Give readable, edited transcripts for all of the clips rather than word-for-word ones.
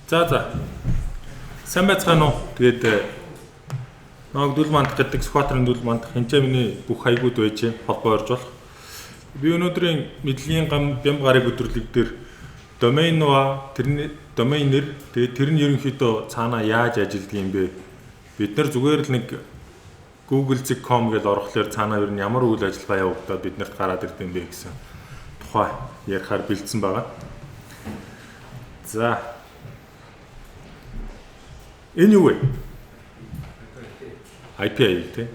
За. Сайн байцгаана уу? Тэгээд намайг Дүл Мандах гэдэг Сүхбаатарын Дүл Мандах. Энд чинь миний бүх хаягууд байж байна. Холбоо орж болох. Би өнөөдрийн мэдлэгийн гам бямба гарыг өдөрлөг дээр домен ба тэрний домен нэр, тэгээд тэр нь ерөнхийдөө цаанаа яаж ажилддаг юм бэ? Бид нар зүгээр л нэг google.com гэж орохлоор цаанаа ер нь ямар үйл ажиллагаа явагдаад биднэрт гараад ирд юм бэ гэсэн тухай ярихаар бэлдсэн байгаа. За. Энэ юу вэ? IP аяг тий.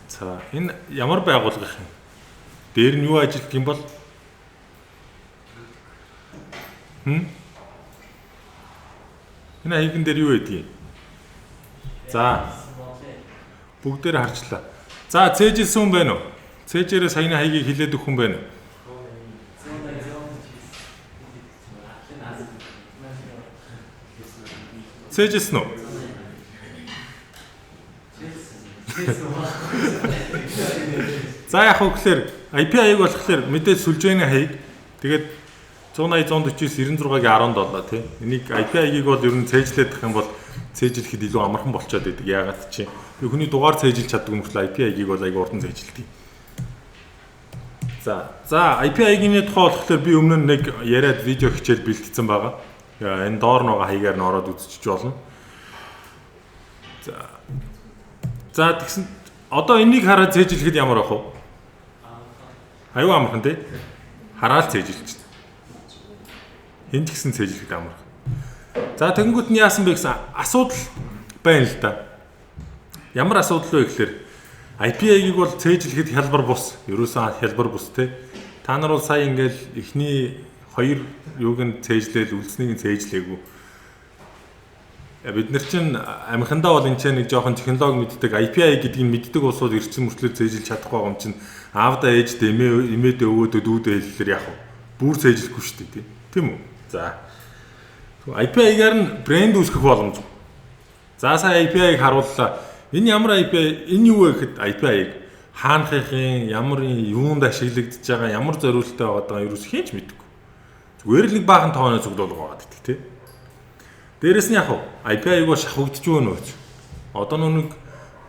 За, энэ ямар байгууллага юм? Дээр нь юу ажилтдаг юм бол? Энэ хаяган дээр юу байдгийг? За. Бүгдээр харчлаа. За, цээжилсэн хүн байна уу? Цээжээрээ саяны хаягийг хилээд өгөх хүн байна уу? Цээжилсэн үү? За, яг хөө гэхээр IP хаяг болохоор мэдээж сүлжээний хаяг. Тэгээд 180 149 96-гийн 17 тий. Энийг IP хаягийг бол ер нь цээжлээд тах юм бол цээжлэхэд илүү амархан болчиход байдаг. Яагаад чи би хүний дугаар цээжилж чаддаг мөртлөө IP хаягийг бол айгүй урдан цээжилдэг. За IP хаягийн тухай болохоор би өмнө нь нэг яриад видео хичээл бэлтгэсэн байгаа. Энэ доор нөгөө хаягаар нь ороод үзчихэж болно. За тэгсэн одоо энийг хараад цээжлэхэд ямар ах вэ? Аюу амархан тий. Хараад цээжилчихнэ. Энд ч гэсэн цээжлэхэд амархан. За тэгэнгүүт нь яасан бэ гэсэн асуудал байна л да. Ямар асуудал вэ гэхээр IP хаягийг бол цээжлэхэд хялбар бус. Ерөөсөн хялбар бус тий. Та нар бол сая ингээл эхний хоёр юуг нь цээжлээл үлдснийг нь цээжлээгүй. Бид нар чинь амхандаа бол энэ ч нэг жоохон технологи мэддэг, IP хаяг гэдгийг мэддэг улсууд ирсэн мөртлөө цээжилж чадахгүй байгаа юм чинь аавда ээждээ эмээдээ өвөөдөө дүүдээ хэллээр яах вэ? Бүр цээжлэхгүй шүү дээ, тийм үү? За. IP хаягаар нь брэнд үүсгэх боломж. За сая IP хаяг харууллаа. Энэ ямар IP, энэ юу вэ гэхэд IP хаяг хаанхын ямар юунд ашиглагдаж байгаа, ямар зориулттай байгаа ерөөс хэн ч мэдэхгүй. Зүгээр л нэг баахан тооны цуглуулга байгаа гэдэг тий. Дээрэс нь яг IP хаяг бол шавхагдж өгнө үү? Одоо нэг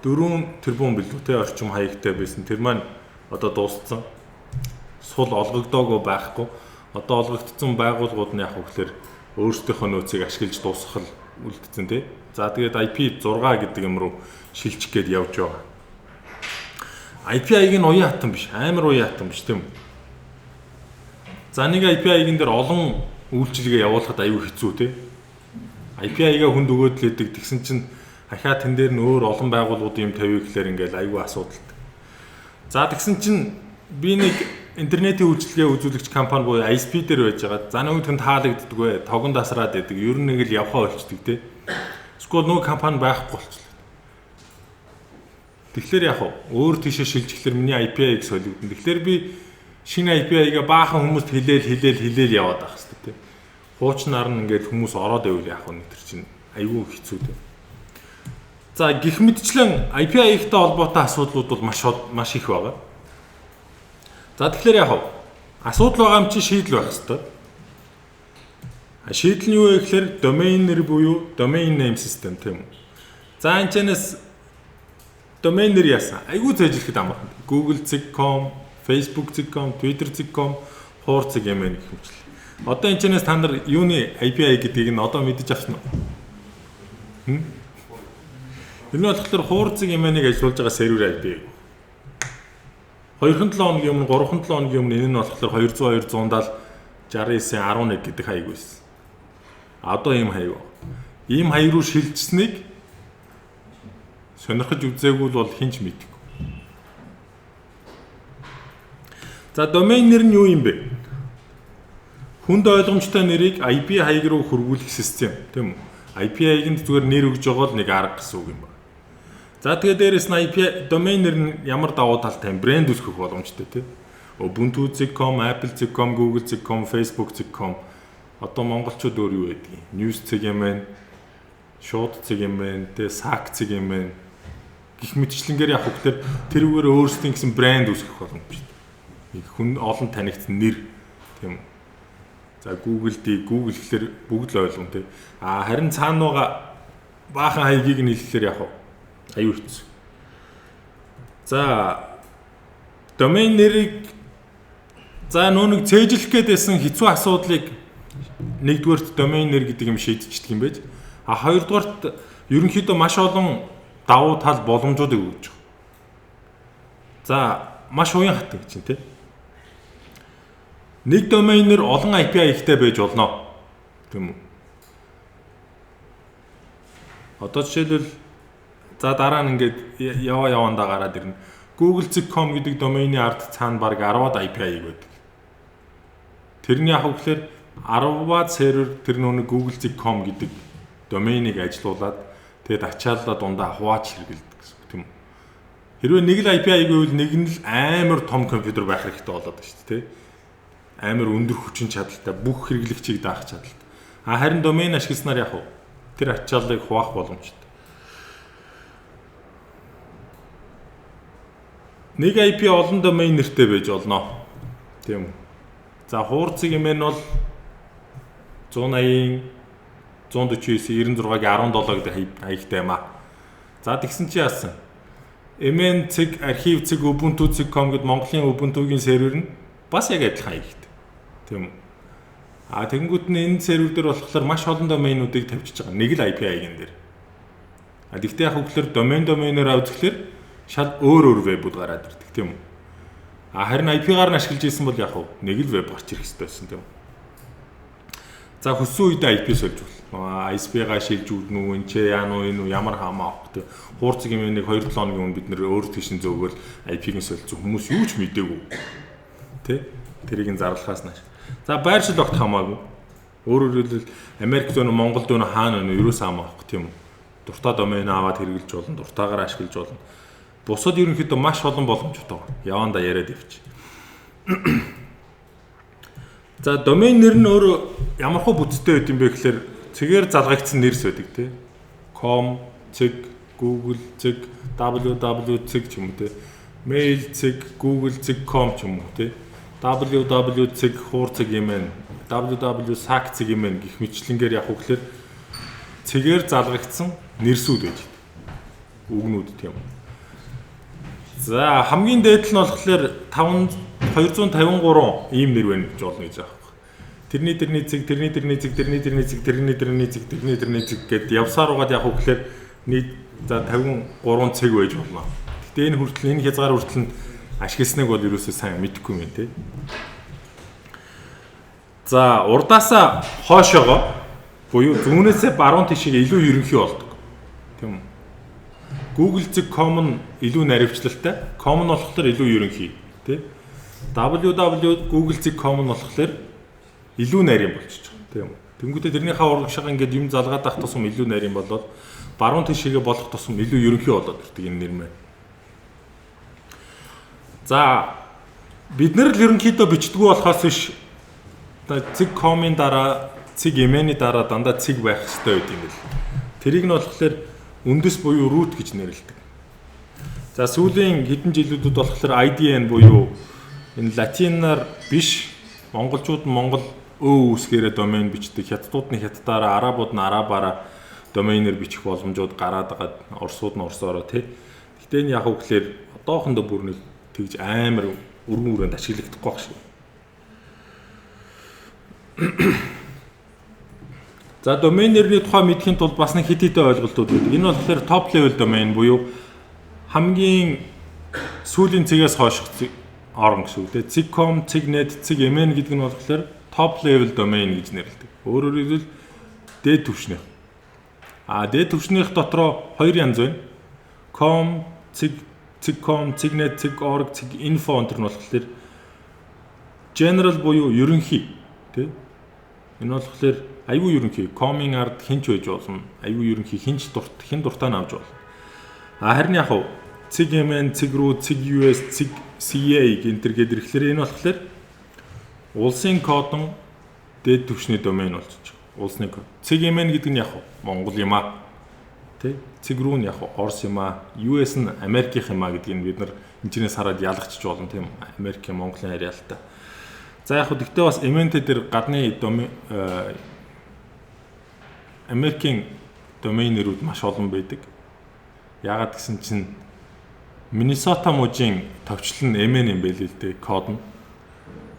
4 тэрбум билүү те орчим хаягтай байсан. Тэр маань одоо дууссан. Сул олгогдоогүй байхгүй. Одоо олгогдсон байгууллагууд нь яг гэхээр өөрсдийнхөө нөөцийг ашиглаж дуусгах л үлдсэн тий. За тэгээд IP 6 гэдэг юм руу шилжих гээд явж байгаа. IP хаяг нь уян хатан биш, амар уян хатан биш тийм үү? За нэг IP хаягын дээр олон үйлчилгээ явуулахад аюу хэцүү тий. IP хаягаа хүнд өгөөд л идэг. Тэгсэн чинь ахаа тэн дээр нь өөр олон байгууллагууд юм тавья гэхлээр ингээл аюу асуудалтай. За тэгсэн чинь би нэг интернетийн үйлчилгээ үзүүлэгч компани буюу ISP дээр байж байгаа. За нөгөөх нь таалагддаггүй, тогон дасраад байдаг. Ер нь нэг л явхаа болчдөг тий. Эсвэл нөгөө компани байхгүй болчихлоо. Тэгэхээр яг өөр тийшээ шилжихээр миний IP хаяг солигдно. Тэгэхээр би шинэ IP хаягаа баахан хүмүүст хэлээл яваад байх хэрэгтэй тий. Хуучнаар нь ингээд хүмүүс ороод байвал яах вэ? Тэр чинь айгүй хэцүү тий. За гих мэтчлэн IP хаягтай холбоотой асуудлууд бол маш их байгаа. За тэгэхээр яг асуудал байгаа юм чи шийдэл байх хэрэгтэй. Шийдэл нь юу вэ гэхээр домен нэр буюу domain name system тийм үү. За энэ чэнэс домен нэр яасан? Айгүй цээжлэхэд амархан. Google.com, Facebook.com, Twitter.com, хуур.mn гэх мэтлээ. Одоо энэ чэнэс та нар юуны IP хаяг гэдгийг нь одоо мэдэж авсан уу? Энэ болохоор хуур.mn-ыг ажиллуулж байгаа сервер IP. 2-7 хоногийн өмнө, 3-7 хоногийн өмнө энэ нь болохоор 200 270 69 11 гэдэг хаяг байсан. Одоо ийм хаяг. Ийм хаяг руу шилжсэнийг сонирхож үзээгүй бол хэн ч мэдэхгүй. За домен нэр нь юу юм бэ? Хүнд ойлгомжтой нэрийг IP хаяг руу хөрвүүлэх систем, тийм үү? IP хаягт зүгээр нэр өгж байгаа л нэг арга гэсэн үг юм байна. За тэгээ дээрэс нь IP домен нэр нь ямар давуу талтай юм? Брэнд үүсгэх боломжтой тий. Ubuntu.com, Apple.com, Google.com, Facebook.com. Одоо монголчууд өөр юу байдгийг? News.mn, Шууд.mn, тэ Sac.mn гэх мэтчлэнгээр яг хөглөр тэрүүгээр өөрсдийн гэсэн брэнд үүсгэх боломжтой. Нэг хүн олон танигдсан нэр тийм үү. За Google D Google гэхлээр бүгд л ойлгоно тий. А харин цаанууга баахан хаягийг нь хэлэхлээр яг аюу хэцүү. За домен нэрийг за нөө нэг цээжлэх гээд байсан хэцүү асуудлыг нэгдүгээрт домен нэр гэдэг юм шийдчихдэг юм байж. А хоёрдугаарт ерөнхийдөө маш олон давуу тал боломжуудыг өгч байгаа. За маш уян хатан гэж байна тий. Нэг домен нэр олон API ихтэй байж болно. Тийм үү? Одоо жишээлбэл за дараа нь ингээд яваа явандаа гараад ирнэ. Google.com гэдэг домений ард цаана баг 10-аад API-г байдаг. Тэрний яг үгээр 10-аад сервер тэр нүг Google.com гэдэг доменийг ажилуулад тэгээд ачааллаа дундаа хувааж хэрэгэлдэг гэсэн үг тийм үү. Хэрвээ нэг л API гэвэл нэг нь л амар том компьютер байх хэрэгтэй болоод байна шүү дээ, тийм. Амар өндөр хүчин чадалтай бүх хэрэглэгчийг даах чадaltaй. А харин домен ашигласнаар яг уу тэр ачааллыг хуваах боломжтой. Нэг IP олон домен нэртэй байж болно. Тийм үү. За хуурцыг юм нь бол 180 149 96-гийн 17 гэдэг хаягтай юм аа. За тэгсэн чи яасан? MN цэг архив цэг ubuntu цэг com гэд Монголын Ubuntu-гийн сервер нь бас яг адилхан хаягтай. Тийм үү. А тэгэнгүүт нь энэ сервер дээр болохоор маш олон доменуудыг тавьчихж байгаа. Нэг л IP хаягийн дээр. А тэгтээ яг үгээр доменоор авчихлаар шал өөр өөр вебүүд гараад ирдэг тийм үү. А харин IP-гаар нь ашиглаж исэн бол яг нэг л веб гарч ирэх хэрэгтэй байсан тийм үү. За хүссэн үедээ IP сольж болно. ISP-гаа шилжүүлнэ үү, энэ ч яа нү энэ үү ямар хамаа авах тийм. Хуурцэг юм нэг 2-7 хоногийн өмнө бид нэр өөр тийш нь зөөгөл IP-г нь сольцсон хүмүүс юу ч мдээгүй. Тэ? Тэрийг нь зарлахаас нааш. За байршил огт хамаагүй. Өөрөөр хэлбэл Америк зүүн, Монгол зүүн хаана вэ? Ерөөс хамаа авах тийм үү. Дуртай домен аваад хэрэглэж болно, дуртайгаар ашиглаж болно. Бусад ерөнхийдөө маш олон боломжтой. Явандаа яриад явчих. За домен нэр нь өөрөө ямар хөө бүтцтэй байд юм бэ гэхээр цэгээр залгагдсан нэрс байдаг тий. Com, цэг, Google, цэг, www цэг ч юм уу тий. Mail цэг, Google цэг com ч юм уу тий. www цэг хуур цэг юм байна. www sac цэг юм байна гэх мэтчлэнгээр яг үгээр цэгээр залгагдсан нэрсүүд байж байдаг. Үгнүүд тийм. За хамгийн дээд нь болохоор 253 ийм нэр байна гэж болно гэж байгаа. Тэрний тэрний цэг, тэрний тэрний цэг, тэрний тэрний цэг, тэрний тэрний цэг, тэрний тэрний цэг гэд явсаар угаад яг үгээр нийт за 53 цэг байж болно. Гэтэ энэ хүртэл энэ хязгаар хүртэл нь ашигласныг бол ерөөсөө сайн мэдэхгүй юм тий. За урдаасаа хойшоогоо буюу зүүнээсээ баруун тишээ илүү ерөнхий болдог. Тийм үү? Google цэг com нь илүү наривчлалтай, com нь болохоор илүү ерөнхий тий. www google цэг com нь болохоор илүү нарийн болчихж байгаа тийм үү. Тэнгүүтээ тэрнийхээ урагшаа ингээд юм залгаад авах тусам илүү нарийн болоод баруун тишээгээ болох тусам илүү ерөнхий болоод ирдэг энэ нэр мэн. За бид нар л ерөнхийдөө бичдэггүй болохоос биш цэг com-ын дараа цэг mn-ий дараа дандаа цэг байх хэрэгтэй байд юм бэл. Тэрийг нь болохоор үндэс буюу root гэж нэрлэдэг. За сүүлийн хэдэн жилүүдэд болохоор IDN буюу энэ латинаар биш монголчууд нь монгол өө үсгээрээ домен бичдэг, хятадууд нь хятадаараа, арабууд нь арабаараа доменээр бичих боломжууд гараад байгаа, орсууд нь орсоороо тий. Гэтэ энэ яг үгээр одоохондоо бүр нэг тэгж амар өргөн өрөөнд ашиглагдахгүй байх шиг. За домен нэрний тухай мэдэхийн тулд бас нэг хэд хэдэн ойлголтууд байдаг. Энэ болохоор top level domain буюу хамгийн сүүлийн цэгээс хойших орон гэсэн үг дээ. Цэг .com, цэг .net, цэг .mn гэдэг нь болохоор top level domain гэж нэрлэдэг. Өөрөөр хэлбэл дээд түвшнийх. А дээд түвшнийх дотроо хоёр янз байна. Com, цэг, цэг .com, цэг .net, цэг .org, цэг .info энэ нь болохоор general буюу ерөнхий тий. Энэ болохоор айгүй ерөнхий com-ын ард хинч байж болно. Айгүй ерөнхий хинч дурт хэн дуртай нь авч болно. А харин яг хав цэг MN, цэг ru, цэг US, цэг CA гэнтер гээд ирэхлээр энэ болохоор улсын кодон дээд түвшний домен болчих. Улсны код. Цэг MN гэдэг нь яг Монгол юм аа. Тэ? Цэг ru нь яг Орос юм аа. US нь Америкийнх юм аа гэдгийг бид нар Энэчнээс хараад ялгачж болно, тийм, Америкийн, Монголын харьяалтай. За, яг хөө тэгтээ бас MNT дээр гадны домен, Америкийн домен нэрүүд маш олон байдаг. Яагаад гэсэн чинь Миннесота мужийн товчлол нь MN юм байл л дээ, код нь.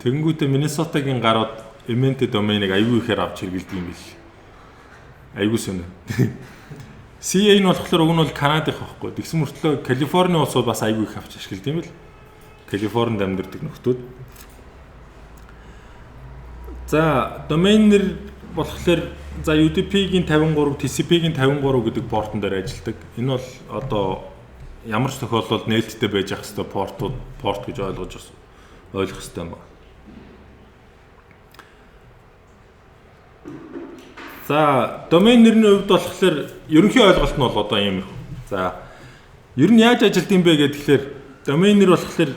Тэгэнгүүтээ Миннесотагийн гарууд MNT доменыг аюу ихээр авч хэрэгэлдэг юм бил. Аюу сонь. CA нь болохоор уг нь бол Канадынх байхгүй. Тэгсэн мөртлөө Калифорни улсууд бас аюу их авч ашигладаг юм бил. Калифорнид амьдардаг нөхдүүд. За, домен нэр болохоор за UDP-гийн 53, TCP-гийн 53 гэдэг портон дээр ажилладаг. Энэ бол одоо ямар ч тохиолдолд нээлттэй байж ах хэвээр портууд, порт гэж ойлгох хэрэгтэй юм байна. За, домен нэрний хувьд болохоор ерөнхий ойлголт нь бол одоо ийм их. За, ер нь яаж ажилт юм бэ гэхээр домен нэр болохоор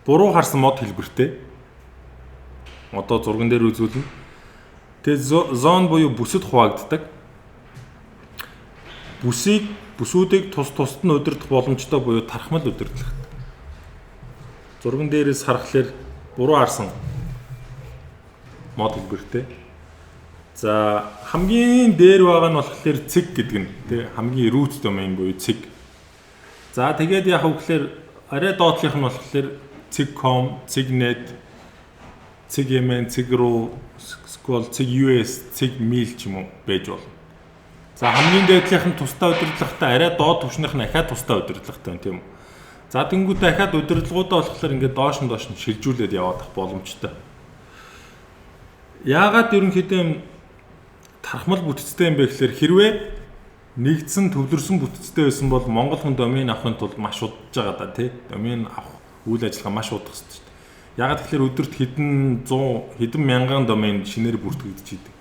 буруу харсан мод хэлбэртэй. Одоо зурган дээр үзүүлнэ. Тэгээ zone буюу бүсэд хуваагддаг. Бүсийг, бүсүүдийг тус тусад нь удирдах боломжтой буюу тархмал удирдлага. Зурган дээрээс харахаар буруу харсан мод хэлбэртэй. За, хамгийн дээр байгаа нь болохоор цэг гэдэг нь, тий, хамгийн root domain буюу цэг. За, тэгээд яг вэ гэхээр арай доотлих нь болохоор цэг com, цэг net, цэг mn, цэг ru, эсвэл цэг us, цэг mil ч юм уу байж болно. За, хамгийн дээдлийнх нь тусдаа удирдлагатай, арай доод түвшнийх нь ахиад тусдаа удирдлагатай байна, тийм үү. За, тэнгуү дахиад удирдлагуудаа болохоор ингээд доош нь доош нь шилжүүлээд яваад ах боломжтой. Яагаад ерөнхийдөө тархмал бүтцтэй юм бэ гэхээр хэрвээ нэгдсэн, төвлөрсөн бүтцтэй байсан бол монгол хүн домен авахын тулд маш удаж байгаа да, тий. Домен авах үйл ажиллагаа маш удах хэрэгтэй шүү дээ. Яагаад гэхээр өдөрт хэдэн 100 хэдэн мянган домен шинээр бүртгэгдэж идэг.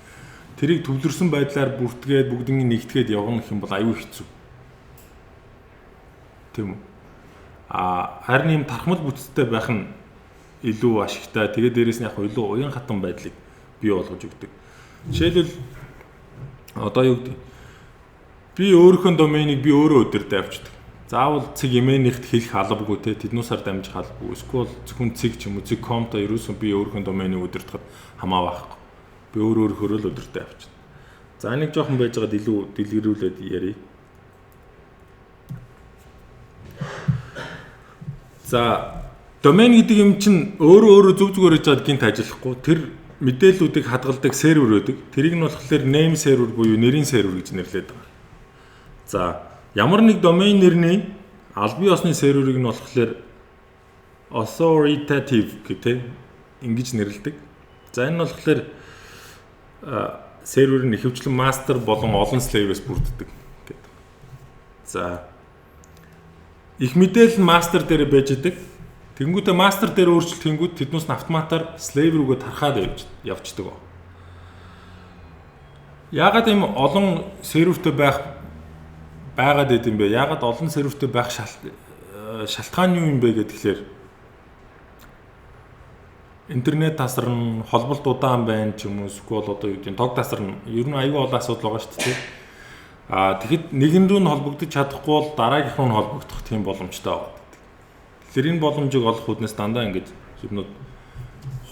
Тэрийг төвлөрсөн байдлаар бүртгээд бүгднийг нэгтгээд явна гэх юм бол аюу хэцүү. Тийм үү? А харин ийм тархмал бүтцтэй байх нь илүү ашигтай. Тэгээд дээрэс нь яг илүү уян хатан байдлыг бий болгож өгдөг. Жишээлбэл, одоо юу гэдэг, би өөрийнхөө доменийг би өөрөө өдөртөө авчдаг. Заавал цэг MN-ийхт хэлэх албагүй, те, тэднүүсээр дамжих албагүй. Эсвэл зөвхөн цэг ч юм уу, цэг com-то ерөөсөн би өөрийнхөө доменийг удирдахад хамаа байхгүй. Би өөр өөрөөхөө л удирдах авчихна. За, нэг жоохон байж байгаад илүү дэлгэрүүлээд ярив. За, домен гэдэг юм чинь өөрөө өөрөө зөв зүгээр хийж байгаад гинт ажиллахгүй. Тэр мэдээллүүдийг хадгалдаг сервер байдаг. Тэрийг нь болохоор name server буюу нэрийн сервер гэж нэрлэдэг байгаа. За, ямар нэг домен нэрний албан ёсны серверийг нь болохоор authoritative гэдэг ингэж нэрлэдэг. За, энэ нь болохоор сервер нь ихэвчлэн мастер болон олон slave-ээс бүрддэг гэдэг. За, их мэдээлэл нь мастер дээр байж идэг. Тэнгүүтээ мастер дээр өөрчлөлт хийнгүүт тэднээс нь автоматар slave рүүгээ тархаад явждаг. Яагаад ийм олон сервертэй байх байгаад байд юм бэ? Яагаад олон сервертэй байх шалтгаан юу юм бэ гэхээр интернет тасарна, холболт удаан байна ч юм уу, эсвэл одоо юу гэдэг, тог тасарна. Ер нь аюул олон асуудал байгаа шүү дээ. Аа, тэгэхэд нэгэн рүү нь холбогдож чадахгүй бол дараагийнх руу нь холбогдох тийм боломжтой байгаа. Тэгэхээр энэ боломжийг олох үүднээс дандаа ингэж юмнууд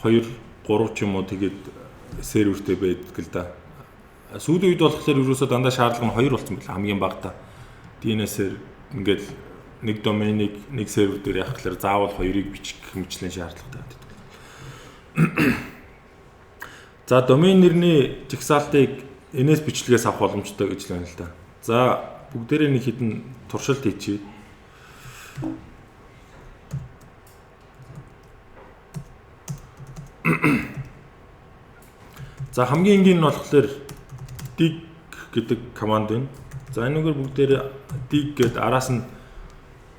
2 3 ч юм уу тэгээд сервертэй байдаг л да. Сүүлийн үед болохоор ерөөсөө дандаа шаардлага нь 2 болсон байна, хамгийн багадаа. DNS-ээр ингээд нэг доменыг нэг сервер дээр явах гэхээр заавал хоёрыг бичих гэх мэтлэн шаардлагатай байдаг. За, домен нэрний жагсаалтыг NS бичлэгээс авах боломжтой гэж л байна л да. За, бүгдээрээ нэг хэдэн туршилт хийчихье. За, хамгийн энгийн нь болохоор dig гэдэг команд байна. За, энэгээр бүгдээрээ dig гэд араас нь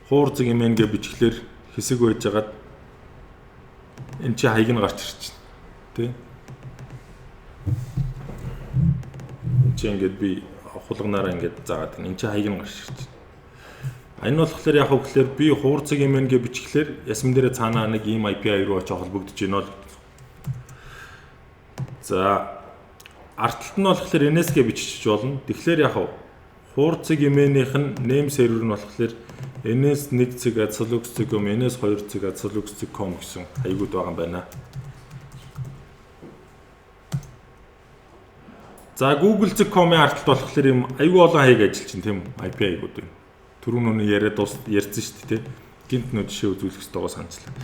хуур зэг mn гэж бичглээр хэсэг байжгаад энэ чи хаяг нь гарч ирж байна. Тэ? Энд чи ингээд би хулганаараа ингээд заагаад байна. Энд чи хаяг нь гарч ирж байна. Энэ болохоор яг хөглөөр би хуур цэг mn гэж бичглээр ясам дээрээ цаанаа нэг ийм API руу очиж холбогдож байна л. За, артталт нь болохоор NS гэж бичиж болно. Тэгэхээр яг Хуур цэг имэнийх нь name server нь болохоор ns1.adsolux.com, ns2.adsolux.com гэсэн хаягууд байгаа юм байна. За, Google.com-ийн арталт болохоор юм айгүй олон хаяг ажиллаж чинь, тийм үү? IP хаягууд юм. Түрүүн нүг яриад дуус ярьсан шүү дээ, тийм. Гинт нөө жишээ үзүүлэх ёстойгоо санацлаа.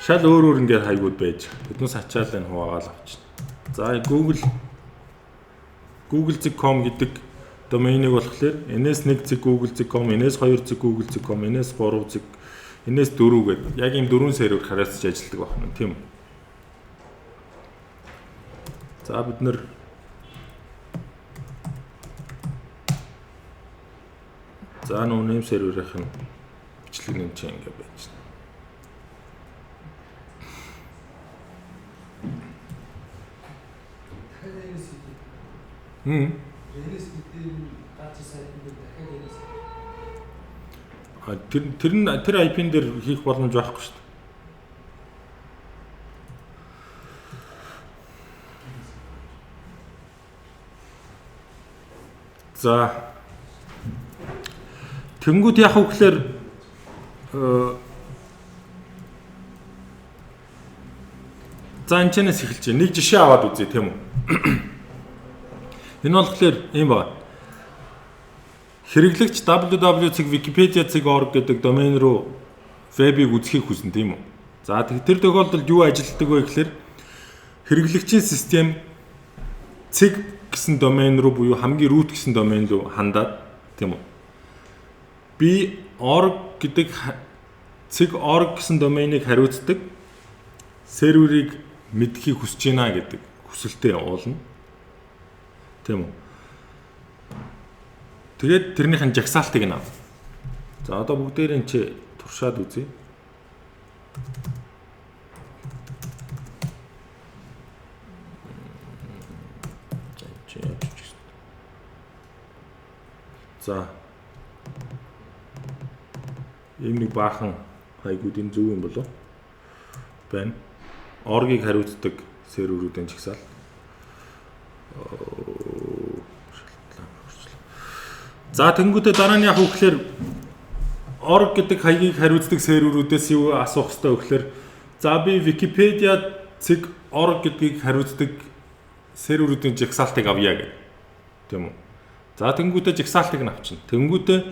Шал өөр өөр ингээд хаягууд байж. Биднээс ачаал энэ хуваагаал авчихна. За, Google.com гэдэг доменийг болохоор ns1.google.com, ns2.google.com, ns3, ns4 гэдэг яг ийм дөрвөн сервер хариуцж ажилладаг байна, тийм үү? За, бид нэр за нөө name server-ийн бичлэг нь чинь ингэ байж байна. Дахиад NS. NS гэдэг гарч сайтн дээр дахиад NS. А, тэр нь тэр IP-н дээр хийх боломж байхгүй шүү дээ. За, тэнгууд яах вэ гэхээр за, энэ чэнэс эхэлж байна. Нэг жишээ аваад үзье, тийм үү? Энэ болохоор ийм байна. Хэрэглэгч www.wikipedia.org гэдэг домен руу вебийг үзэхийг хүснэ, тийм үү? За, тэр тохиолдолд юу ажилладаг вэ гэхээр хэрэглэгчийн систем цэг гэсэн домен руу буюу хамгийн root гэсэн домен руу хандаад, тийм үү? Би org гэдэг цэг org гэсэн доменийг хариуцдаг серверийг мэдэхийг хүсэж байна гэдэг хүсэлтээ явуулна. Тийм үү? Тэгээд тэрнийх нь жагсаалтыг нь ав. За, одоо бүгдээрээ чи туршаад үзье. За, чи яаж гэсэн. За, ийм нэг баахан хаягууд энэ зөв юм болов байна. Org-ыг хариуцдаг серверүүдийн жагсаал. За, тэнгуүтээ дараа нь яг вэ гэхээр org гэдэг хаягийг хариуцдаг серверүүдээс юу асуух хэрэгтэй вэ гэхээр за, би Wikipedia цэг org гэдгийг хариуцдаг серверүүдийн жагсаалтыг авъя гэх. Тийм үү? За, тэнгуүтээ жагсаалтыг нь авчина. Тэнгуүтээ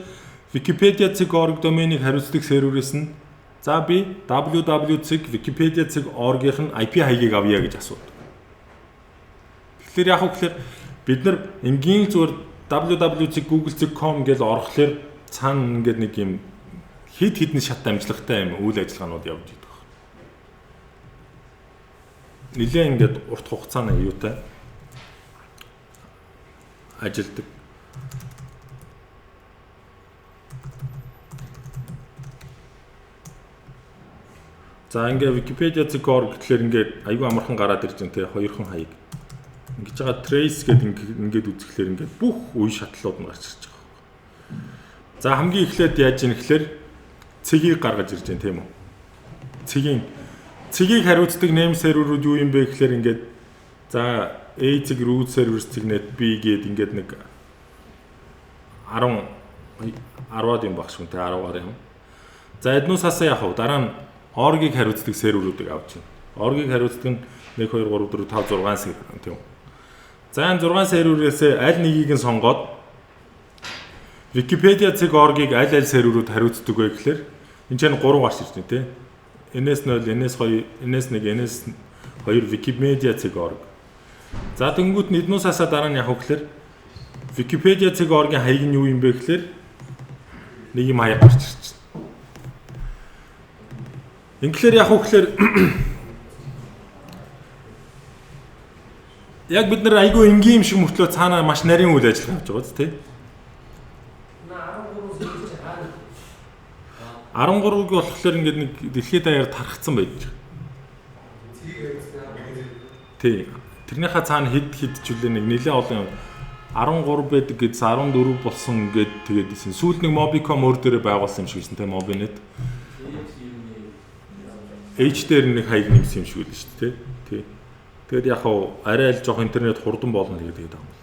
Wikipedia цэг org доменийг хариуцдаг серверээс нь за, би www цэг wikipedia цэг org-ийн IP хаягийг авъя гэж асуудаг. Тэгэхээр яг вэ гэхээр бид нар энгийн зүгээр www.google.com гэж орохлоор цаана ингээд нэг юм хэд хэдэн шат амжилттай юм үйл ажиллагаанууд явж идэг байна. Нилээ ингээд урт хугацааны юутай ажилдаг. За, ингээ wikipedia.org гэхлээр ингээд айгүй амархан гараад ирж байна те, хоёрхан хаяг. Ингэж байгаа trace гэдэг ингээд үзэхлээр ингээд бүх үе шатлалууд нь гарч ирж байгаа. За, хамгийн эхлээд яаж ийн гэхлээр цэгийг гаргаж ирж байна, тийм үү? Цэгийг хариуцдаг name server-үүд юу юм бэ гэхлээр ингээд за A цэг root server цэг net B гээд ингээд нэг 10 10-аад юм багш хүн те, 10 гаруй юм. За, эднүүсаасаа яг хав дараа нь org-ыг хариуцдаг серверүүдийг авч байна. Org-ыг хариуцдаг нь 1 2 3 4 5 6 сервер, тийм үү. За, энэ 6 серверээс аль нэгийг нь сонгоод Wikipedia цэг org-ыг аль аль серверүүд хариуцдаг вэ гэхлээр энэ чинь 3 гарч ирж байна те. NS0, NS2, NS1, NS2 Wikimedia цэг org. За, тэнгуут нь эднүүсаасаа дараа нь яг гэхлээр Wikipedia цэг org-ийн хаяг нь юу юм бэ гэхлээр нэг юм хаяг гарч ирж байна. Инглээр яг уу гэхлээр яг бид нар айгүй энгийн юм шиг мөртлөө цаанаа маш нарийн үйл ажиллагаа авч байгаа биз, тий? На 13 сервер чи хаана? 13-ыг болохоор ингээд нэг дэлхийд даяар тархацсан байж байгаа. Тий. Тэрнийхээ цаана хэд хэд ч үлээ нэг нэлээд олон юм 13 байдаг гэдс 14 болсон гэд тэгээд исэн. Сүүлд нэг Mobicom өөр дээрээ байгуулсан юм шиг байсан те, Mobinet. H дээр нэг хаяг нэмсэн юм шиг байл шүү дээ, тий. Тэгээд яг хав арай л жоох интернет хурдан болно тэгээд тэгээд байгаа юм.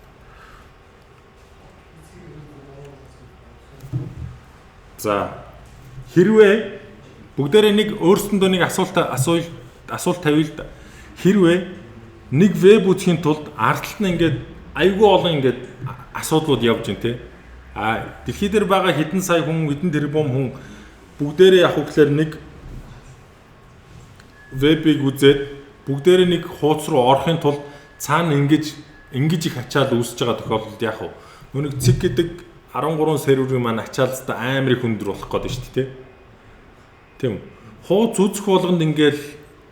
За, хэрвээ бүгдээрээ нэг өөрсөндөө нэг асуулт асууя, асуулт тавья л да. Хэрвээ нэг веб үзэхийн тулд ард талд нь ингээд айгүй олон ингээд асуудлууд явж байна те. А дэлхий дээр байгаа хэдэн сая хүн, хэдэн тэрбум хүн бүгдээрээ яг гэхээр нэг вебийг үзээд бүгдээрээ нэг хууц руу орохын тулд цаана ингэж их ачаал үүсэж байгаа тохиолдолд яг вэ? Нүг цэг гэдэг 13 серверийн маань ачаалцтай амар их өндөр болох гээд байна шүү дээ, тэ. Тийм үү? Хууц үзэх болгонд ингээл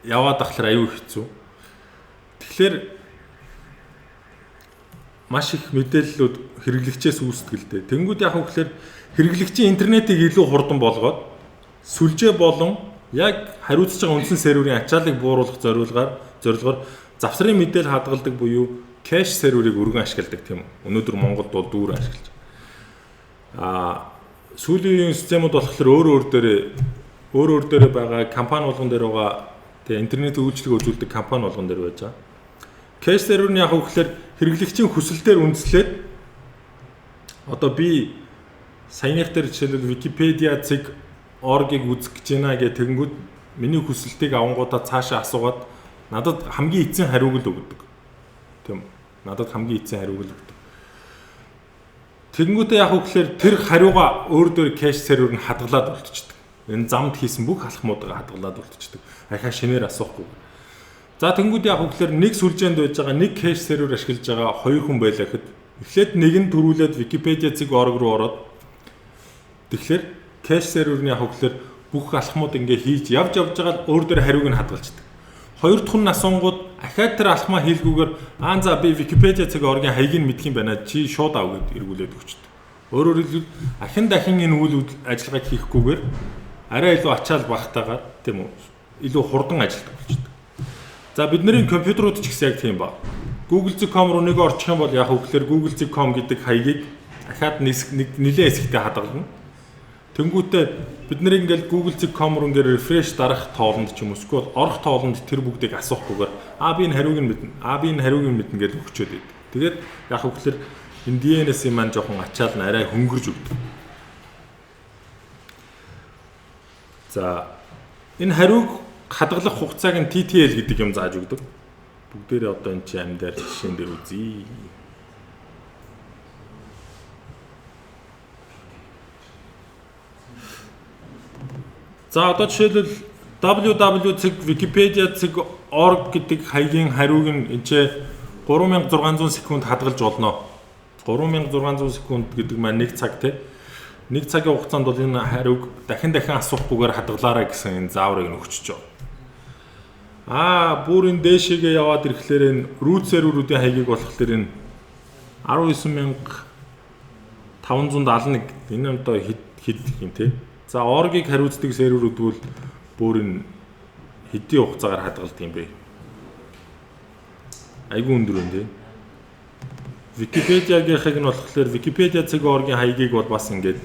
яваад ахлаар аюу хэцүү. Тэгэхээр маш их мэдээллүүд хэрэглэгчээс үүсдэг л дээ. Тэнгүүд яг гэхээр хэрэглэгчийн интернетийг илүү хурдан болгоод сүлжээ болон яг хариуцж байгаа үндсэн серверийн ачааллыг бууруулах зорилгоор завсрын мэдээлэл хадгалдаг буюу cache серверийг өргөн ашигладаг, тийм үү. Өнөөдөр Монголд бол дүүрэн ашиглаж байгаа. Сүүлийн үеийн системүүд болохоор өөр өөр дээрээ байгаа компани болгон дээр байгаа, тэгээ интернет үйлчилгээ үзүүлдэг компани болгон дээр байж байгаа. Cache сервер нь яг гэхээр хэрэглэгчийн хүсэл дээр үндэслээд одоо би саяных дээр жишээлбэл Wikipedia цэг org-ыг үзэх гэж байна гэх тэгэнгүүт миний хүсэлтийг авангуудаа цаашаа асуугаад надад хамгийн эцсийн хариуг л өгдөг. Тийм үү? Надад хамгийн эцсийн хариуг л өгдөг. Тэгэнгүүтээ яг гэхээр тэр хариугаа өөр дөр cache сервер нь хадгалаад үлдчихдэг. Энэ замд хийсэн бүх алхмуудаа хадгалаад үлдчихдэг. Ахаа шинээр асуухгүй. За, тэнгууд яг гэхээр нэг сүлжээнд байж байгаа нэг cache сервер ашиглаж байгаа хоёр хүн байлаа гэхэд эхлээд нэг нь төрүүлээд Wikipedia цэг org руу ороод, тэгэхээр cache серверний яг гэхээр бүх алхмууд ингээ хийж явж явж байгаа өөр дөр хариуг нь хадгалждаг. Хоёр дахь нь асуунгууд ахаад тэр алхмаа хийлгүүгээр "Аа, за, би Wikipedia цэг org-ийн хаягийг мэдх юм байна. Чи шууд ав" гэд эргүүлээд өгчдөг. Өөрөөр хэлбэл ахин дахин энэ үйл ажиллагааг хийхгүйгээр арай илүү ачаал багтаагаар, тийм үү, илүү хурдан ажилладаг болчдөг. За, бидний компьютерууд ч гэсэн яг тийм ба. Google.com руу нэг орчих юм бол яг гэхээр google.com гэдэг хаягийг дахиад нэг нэлээд хэсэгтээ хадгална. Тэнгүүтээ бид нар ингээл google.com руу ингээд refresh дарах тоолонд ч юм уу эсвэл орох тоолонд тэр бүгдийг асуухгүйгээр "Аа, би энэ хариуг нь мэднэ. Аа, би энэ хариуг нь мэднэ" гэж өгчөөд байдаг. Тэгээд яг гэхээр энэ DNS-ийн маань жоохон ачаал нь арай хөнгөрж өгдөг. За, энэ хариуг хадгалах хугацааг нь TTL гэдэг юм зааж өгдөг. Бүгдээрээ одоо энэ чи амь дээр жишээн дээр үзье. За, одоо жишээлбэл www.wikipedia.org гэдэг хаягийн хариуг нь энэ ч 3600 секунд хадгалж болно. 3600 секунд гэдэг маань 1 цаг, те. 1 цагийн хугацаанд бол энэ хариуг дахин дахин асуухгүйгээр хадгалаарай гэсэн энэ зааврыг нь өгчөж байгаа. Аа, бүр энэ дээшээгээ яваад ирэхлээр энэ root серверүүдийн хаягийг болохоор энэ 19571, энэ одоо хэд хэд юм те. За, org-ыг хариуцдаг серверүүд бол бүр энэ хэдийн хугацаагаар хадгалдаг юм бэ? Айгүй өндөр байна те. Википедиагийнхыг нь болохоор Wikipedia цэг org-ийн хаягийг бол бас ингээд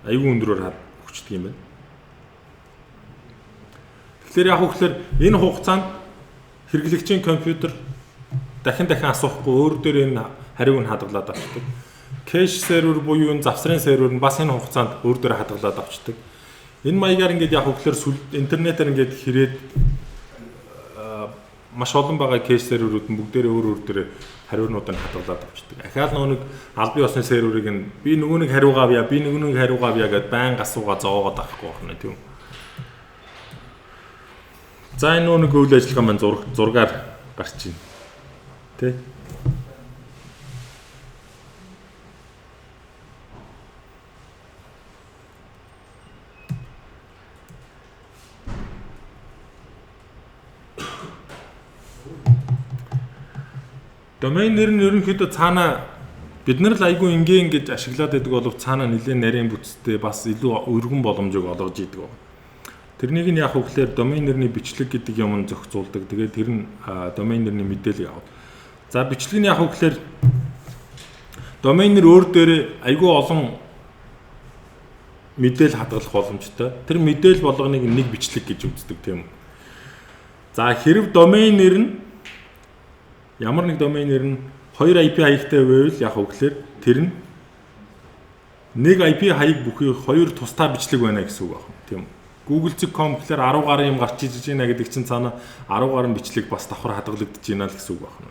айгүй өндөрөөр өгчдөг юм байна. Тэгэхээр яг хөглөр энэ хугацаанд хэрэглэгчийн компьютер дахин дахин асуухгүй өөр дээр энэ хариуг нь хадгалаад авчдаг. Cache сервер буюу энэ завсрын сервер нь бас энэ хугацаанд өөр дээр хадгалаад авчдаг. Энэ маягаар ингээд яг хөглөр интернетээр ингээд хэрээд маш олон байгаа cache серверүүд нь бүгдээрээ өөр өөр дээр хариунуудыг хадгалаад авчдаг. Ахаал нөгөө нэг албан ёсны серверийг нь би нөгөө нэг хариугаа авъя, би нөгөө нэг хариугаа авъя гэдээ байнга асуугаа зовоогоод авахгүй байна, тийм үү. За, энэ нөгөө нэг үйл ажиллагаа маань зургаар гарч байна. Тэ? Домен нэр нь ерөнхийдөө цаана бид нар л айгүй ингээ ингэж ашиглаад байдаг болов цаана нэлээд нарийн бүтцтэй бас илүү өргөн боломжийг олгож идэг байна. Тэрнийг нь яг хөглөөр домен нэрний бичлэг гэдэг юм нь зохицуулдаг. Тэгээд тэр нь домен нэрний мэдээлэл яваад. За, бичлэг нь яг хөглөөр домен нэр өөр дээрээ айгүй олон мэдээлэл хадгалах боломжтой. Тэр мэдээлэл болгоныг нэг бичлэг гэж үздэг, тийм үү. За, хэрв домен нэр нь ямар нэг домен нэр нь 2 IP хаягтай байвал яг хөглөөр тэр нь Нэг IP хаяг бүхий хоёр тусдаа бичлэг байна гэсэн үг байна. Тийм үү? Google.com гэхээр 10 гаруй юм гарч иж байна гэдэг чинь цаана 10 гаруй бичлэг бас давхар хадгалагдаж байна л гэсэн үг байна.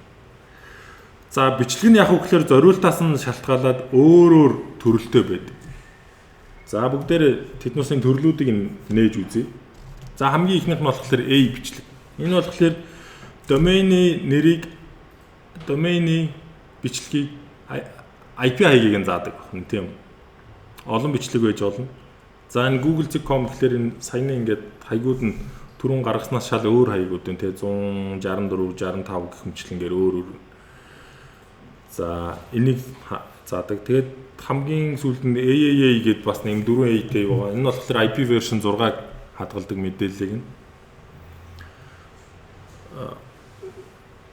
За, бичлэг нь яг уу гэхээр зориултаас нь шалтгаалаад өөр өөр төрөлтэй байдаг. За, бүгдээр тэднүүсийн төрлүүдийг нээж үзье. За, хамгийн ихнийх нь болохоор A бичлэг. Энэ болохоор домений нэрийг, домений бичлэгийг, IP хаягийг нь заадаг байна, тийм үү? Олон бичлэг байж болно. За, энэ google.com гэхээр энэ саяны ингээд хаягууд нь түрүүн гаргаснаас шал өөр хаягууд байна те, 164 65 гэх мэтчилэнгээр өөр өөр. За, энийг заадаг. Тэгээд хамгийн сүүлд нь AAA гэдээ бас нэг 4 A-тэй байгаа. Энэ нь болохоор IP version 6-аг хадгалдаг мэдээллийг нь.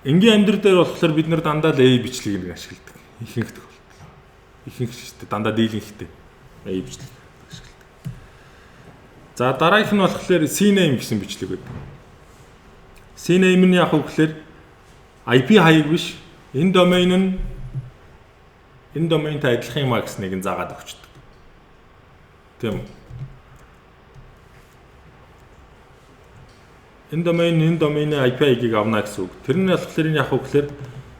Энгийн амьдрал дээр болохоор бид нар дандаа л A бичлэгийг нэг ашигладаг. Ихэнх тохиолдолд. Ихэнх шүү дээ. Дандаа дийлэнхтэй A бичлэг ашигладаг. За, дараагийнх нь болохоор CNAME гэсэн бичлэг байдаг. CNAME нь яг уу гэхээр IP хаяг биш. Энэ домен нь энэ доментай адилхан юм а гэснийг нь заагаад өгчдөг. Тийм үү? Энэ домен энэ домены IP хаягийг авна гэсэн үг. Тэр нь болохоор энэ яг уу гэхээр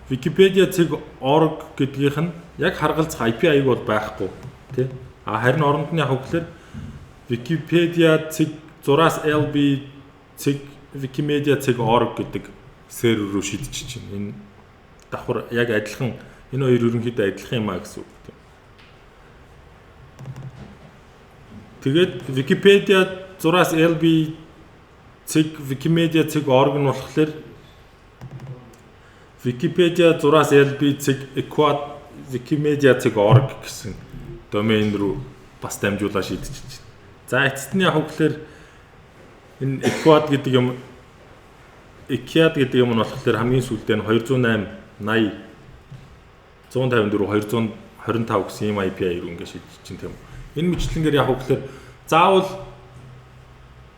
wikipedia.org гэдгийнх нь яг харгалзах IP хаяг бол байхгүй, тий. А харин оронд нь яг уу гэхээр wikipedia цэг зураас lb цэг wikimedia цэг org гэдэг сервер рүү шидчих чинь. Энэ давхар яг адилхан, энэ хоёр ерөнхийдөө адилхан юм а гэсэн үг, тийм. Тэгээд wikipedia зураас lb цэг wikimedia цэг org нь болохоор wikipedia зураас lb цэг equat wikimedia цэг org гэсэн домен руу бас дамжуулаад шидчихэж. За, эцэст нь яг гэхээр энэ equat гэдэг юм, equat гэдэг юм нь болохоор хамгийн сүүлдээ нь 208 80 154 225 гэсэн ийм IP руу ингэ шидэж чинь, тийм. Энэ мэтлэнгээр яг гэхээр заавал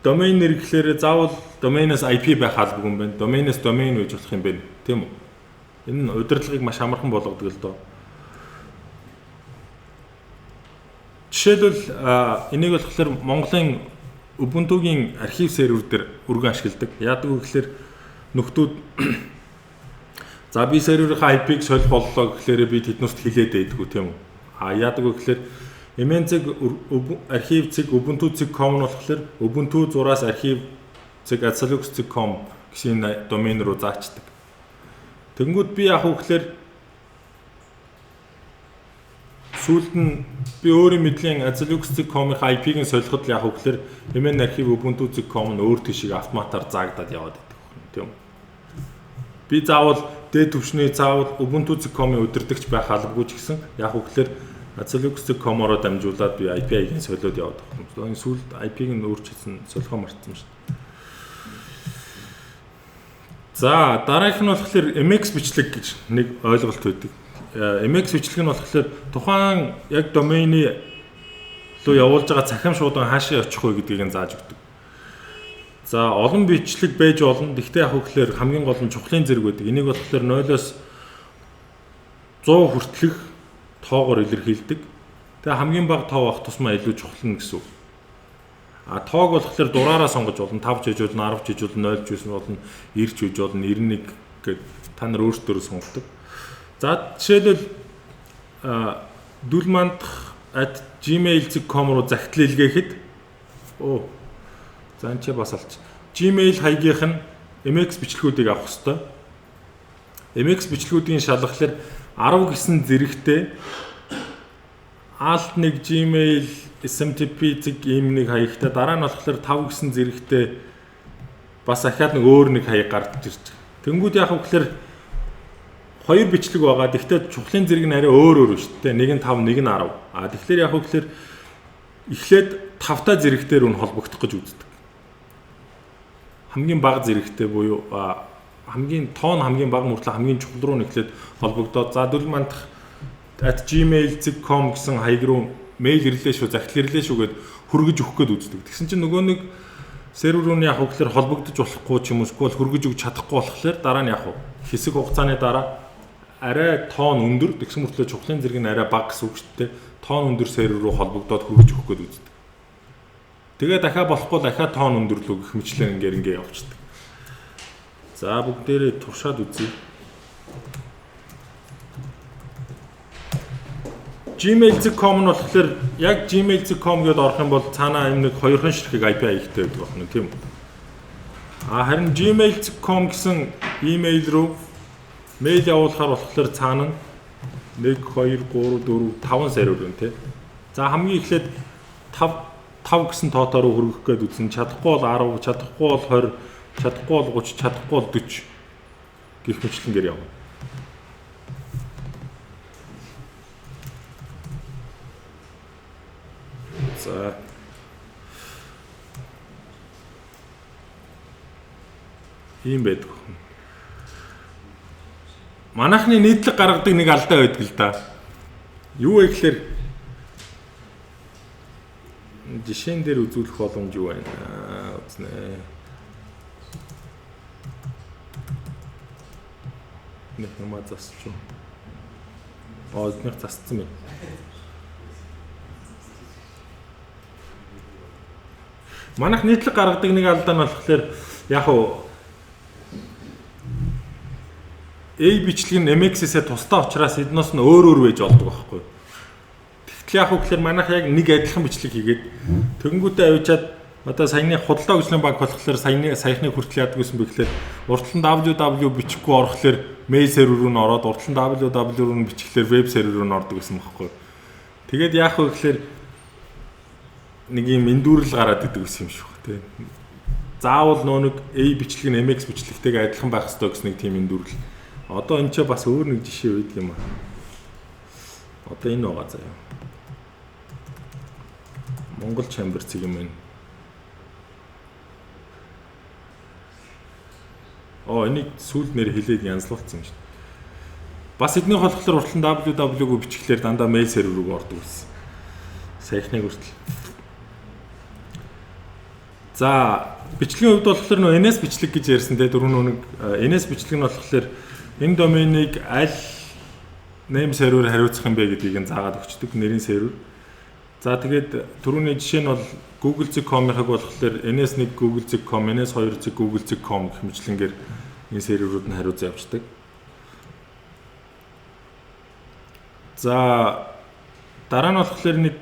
домен нэр гэхлээр заавал доменоос IP байх албагүй юм байна. Доменоос домен гэж болох юм байна, тийм үү? Энэ нь удирдлагыг маш амархан болгодог л доо. Жишээлбэл, энийг болохоор Монголын Ubuntu-гийн архив сервер дээр өргөн ашигладаг. Яадаг вэ гэхээр нөхдүүд за би серверийнхаа IP-г солих боллоо гэхлээр би тэднүүст хилээд байдгүй, тийм үү? А яадаг вэ гэхээр mn цэг архив цэг ubuntu цэг com нь болохоор ubuntu зураас архив цэг azalux цэг com гэсэн домен руу заачдаг. Тэнгүүд би яг уу гэхээр сүүлд нь би өөрийн мэдлийн azalux.com-ийн IP-г нь солиход л яг уу гэхээр mn архив ubuntu цэг com нь өөр тийшээ автоматар заагдаад яваад байдаг юм, тийм үү? Би заавал дээд түвшний заавал ubuntu цэг com-ийн удирдагч байх албагүй ч гэсэн яг уу гэхээр azalux.com-ороо дамжуулаад би IP-г нь солиод яваад байгаа юм. Энэ сүүлд IP-г нь өөрчилсөн, солихоо мартсан шүү дээ. За, дараагийнх нь болохоор MX бичлэг гэж нэг ойлголт байдаг. MX бичлэг нь болохоор тухайн яг домений руу явуулж байгаа цахим шуудан хаашаа очих вэ гэдгийг нь зааж өгдөг. За, олон бичлэг байж болно. Гэхдээ яг хөглөөр хамгийн гол нь чухлын зэрэг байдаг. Энийг болохоор 0-оос 100 хүртэлх тоогоор илэрхийлдэг. Тэгээ хамгийн бага тоо байх тусмаа илүү чухал нь гэсэн үг. А тоог болохоор дураараа сонгож болно. 5 ч хийж болно, 10 ч хийж болно, 0 ч байсан болно, 90 ч хийж болно, 91 гэд та нар өөрсдөө сонгодог. За, жишээлбэл дүлмандах@gmail.com руу захидал илгээхэд оо за энэ чи бас алч. Gmail хаягийнх нь MX бичлэгүүдийг авах хэвээр. MX бичлэгүүдийн шалгахлаар 10 гэсэн зэрэгтэй alt 1 Gmail SMTP зэг ийм нэг хаягтай, дараа нь болохоор 5 гэсэн зэрэгтэй бас ахаад нэг өөр нэг хаяг гарч ирж байгаа. Тэнгүүд яах вэ гэхээр хоёр бичлэг байгаа. Гэхдээ чухлын зэрэг нь арай өөр өөр шүү дээ. Нэг нь 5, нэг нь 10. А тэгэхээр яах вэ гэхээр эхлээд 5 та зэрэгтэр үн холбогдох гэж үздэг. Хамгийн бага зэрэгтэй буюу хамгийн тоон хамгийн бага мөртлөө хамгийн чухал руу нэхлээд холбогдоод за дүлмандах @gmail.com гэсэн хаяг руу мэйл ирлээ шүү, захидал ирлээ шүү гэд хөргөж өгөх гээд үздэг. Тэгсэн чинь нөгөө нэг сервер рүү нь яг хөглөр холбогдож болохгүй ч юм уу эсвэл хөргөж өгч чадахгүй болохоор дараа нь яг хэсэг хугацааны дараа арай тоон өндөр, тэгсэн мөртлөө чухлын зэрэг нь арай бага гэсэн үг шүү дээ. Тоон өндөр сервер рүү холбогдоод хөргөж өгөх гээд үздэг. Тэгээ дахиад болохгүй дахиад тоон өндөрлөө гэх мэтлэн ингээ явчихдаг. За бүгдээрээ туршаад үзье. Gmail.com нь болохоор яг gmail.com гэдээ орох юм бол цаанаа юм нэг хоёрхан ширхэг IP хаягтай байдаг байна, тийм үү? А харин gmail.com гэсэн имэйл рүү мэйл явуулахаар болохоор цаана нь 1 2 3 4 5 сервер байна, тийм. За хамгийн эхлээд 5 гэсэн тоотоор хөргөх гээд үзэн, чадахгүй бол 10, чадахгүй бол 20, чадахгүй бол 30, чадахгүй бол 40 гэх мэтлэнгээр явна. За ийм байдаг. Манайхны нийтлэг гаргадаг нэг алдаа байдаг л да. Юу вэ гэхээр жишээн дээр үзүүлэх боломж юу байна? Үзнэ. Нэг юмаа засчих. Аа, эднийх засцсан байна. Манайх нийтлэг гаргадаг нэг алдаа нь болохоор яг уу A бичлэг нь MX-ээсээ тусдаа учраас эднээс нь өөр өөр байж болдог байхгүй. Тэгтэл яг уу гэхээр манайх яг нэг адилхан бичлэг хийгээд тэгэнгүүтээ авчиад одоо саяны худалдаа хөгжлийн банк болохоор саяхны хүртэл яадаг гэсэн бэ гэхээр уртл нь www бичихгүй орохлоор mail сервер рүү н ороод уртл нь www рүү н бичихлээр веб сервер рүү н ордог гэсэн байхгүй. Тэгээд яах вэ гэхээр нэг юм эндүүрэл гараад идэг гэсэн юм шиг тий. Заавал нөө нэг A бичлэг нь MX бичлэгтэйгээ адилхан байх ёстой гэсэн нэг тийм эндүүрэл. Одоо энэ ч бас өөр нэг жишээ байдаг юм аа. Одоо энэ байгаа заяа. Монгол Chamber цэг юм байна. Оо, энийг сүүлд нэр хэлээд янзлуулсан юм шиг. Бас эднийх болохоор уртлан www-г бичихлээр дандаа mail сервер рүү ордог байсан. Саяхныг хүртэл. За бичлэгийн хувьд болохоор нөө NS бичлэг гэж ярьсан те дөрөв нэг NS бичлэг нь болохоор энэ доменыг аль name server хариуцах юм бэ гэдгийг нь заагаад өгчдөг нэрийн сервер. За тэгээд түрүүний жишээ нь бол google.com-ыг болохоор ns1 google.com, ns2 google.com гэх мэтлэнгээр энэ серверүүд нь хариуцсан явцдаг. За дараа нь болохоор нэг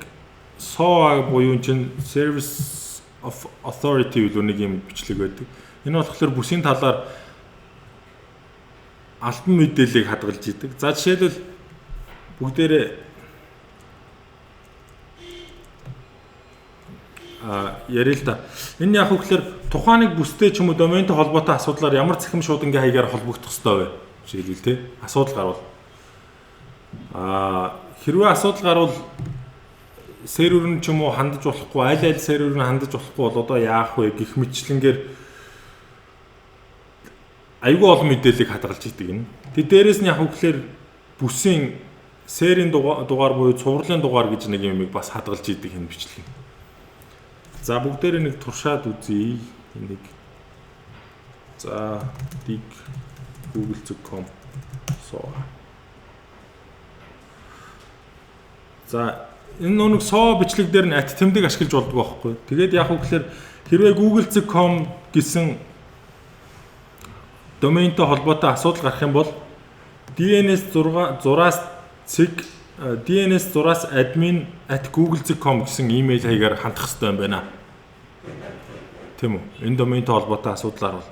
SOA буюу чинь Service of Authority билүү нэг юм бичлэг байдаг. Энэ болохоор бүсийн талаар альбан мэдээллийг хадгалж идэг. За жишээлбэл бүгдээрээ яриа л да. Энэ яг хөглөр тухайн нэг бүстэй ч юм уу доментой холбоотой асуудлаар ямар цахим шуудангийн хаягаар холбогдох ёстой вэ? Жишээлбэл те асуудал гарвал хэрвээ асуудал гарвал сервер нь ч юм уу хандаж болохгүй, аль аль сервер нь хандаж болохгүй бол одоо яах вэ гэх мэтчлэнгээр айгүй олон мэдээллийг хадгалж идэг юм. Тэг дээрээс нь яг хөглөр бүсийн серийн дугаар буюу цувралын дугаар гэж нэг юмыг бас хадгалж идэг энэ бичлэг. За бүгдээрээ нэг туршаад үзье. Энийг за dig google.com SOA. За энэ нэг SOA бичлэг дээр нь at тэмдэг ашиглаж болдог байхгүй. Тэгээд яг үгээр хэрвээ google.com гэсэн доментой холбоотой асуудал гарах юм бол DNS 6 зураас DNS зураас admin@google.com гэсэн имэйл хаягаар хандах хэрэгтэй юм байна. Тийм үү? Энэ доментой холбоотой асуудлаар бол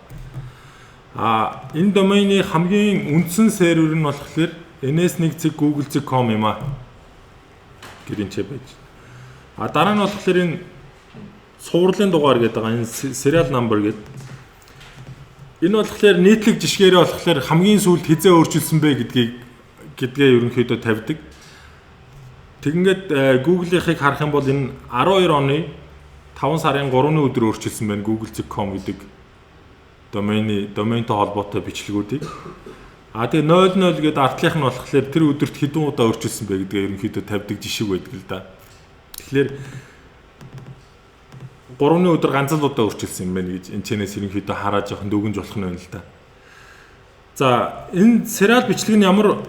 энэ домены хамгийн үндсэн сервер нь болохоор ns1.google.com юм аа. Гэрэнчээ байж. А дараа нь болохоор энэ цувралын дугаар гэдэг байгаа энэ serial number гэдэг. Энэ болохоор нийтлэг жишгээрээ болохоор хамгийн сүүлд хизээ өөрчилсөн бэ гэдгээ ерөнхийдөө тавьдаг. Тэгингээд Google-ийнхыг харах юм бол энэ 12 оны 5 сарын 3-ны өдөр өөрчилсөн байна google.com гэдэг доментой холбоотой бичлэгүүдийг. А тэгээ 00 гэдэг артлынх нь болохоор тэр өдөрт хэдэн удаа өөрчилсөн бэ гэдгээ ерөнхийдөө тавьдаг жишг байдаг л да. Тэгэхээр 3-ны өдөр ганц л удаа өөрчилсөн юм байна гэж энэ чэнэс ерөнхийдөө хараад жоохон дүгнж болох нь байна л да. За, энэ serial бичлэг нь ямар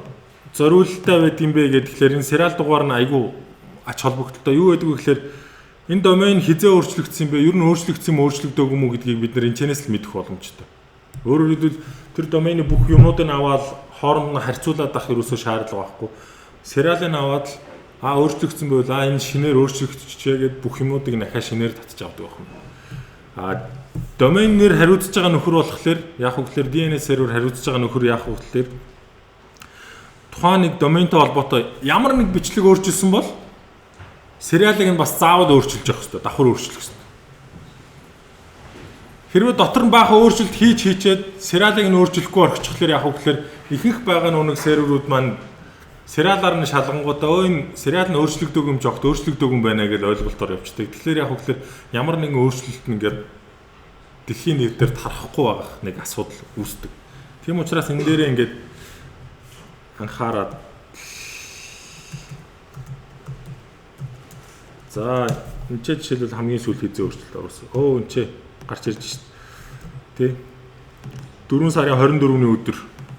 зориулттай байд юм бэ гэхээр энэ serial дугаар нь айгүй ач холбогдолтой. Юу гэдэг вэ гэхээр энэ домен хэзээ өөрчлөгдсөн бэ? Ер нь өөрчлөгдсөн юм, өөрчлөгдөөгүй юм уу гэдгийг бид нар энэчнээс л мэдэх боломжтой. Өөрөөр хэлбэл, тэр домены бүх юмнуудыг аваад хооронд нь харьцуулаад авах ерөөсөө шаардлага байхгүй. Serial ыг аваад л өөрчлөгдсөн байвал энэ шинээр өөрчлөгдчихээ гэд бүх юмнуудыг нахаа шинээр татчих авдаг байх юм. Домен нэр хариуцж байгаа нөхөр болохоор яг вэ гэхээр DNS сервер хариуцж байгаа нөхөр яг вэ гэхээр тухайн нэг доментой холбоотой ямар нэг бичлэг өөрчилсөн бол serial ыг нь бас заавал өөрчилж явах хэрэгтэй. Давхар өөрчлөх хэрэгтэй. Хэрвээ дотор нь баахан өөрчлөлт хийчээд serial ыг нь өөрчлөхгүй орчихлоор яг вэ гэхээр ихэнх байгаа нүг серверүүд маань serial аар нь шалгангуудаа өө, энэ serial нь өөрчлөгдөөгүй юм жогт өөрчлөгдөөгүй юм байна гэж ойлголтоор явчихдаг. Тэгэхээр яг вэ гэхээр ямар нэгэн өөрчлөлт нь ингээд дэлхийн нэр дээр тарахгүй байх нэг асуудал үүсдэг. Тийм учраас энэ дээрээ ингээд анхаарад. За, энэ ч жишээлбэл хамгийн сүүл хийзээ өөрчлөлт оруулсан. Өө, энэ ч гарч ирж шít. Тэ. 4 сарын 24-ний өдөр.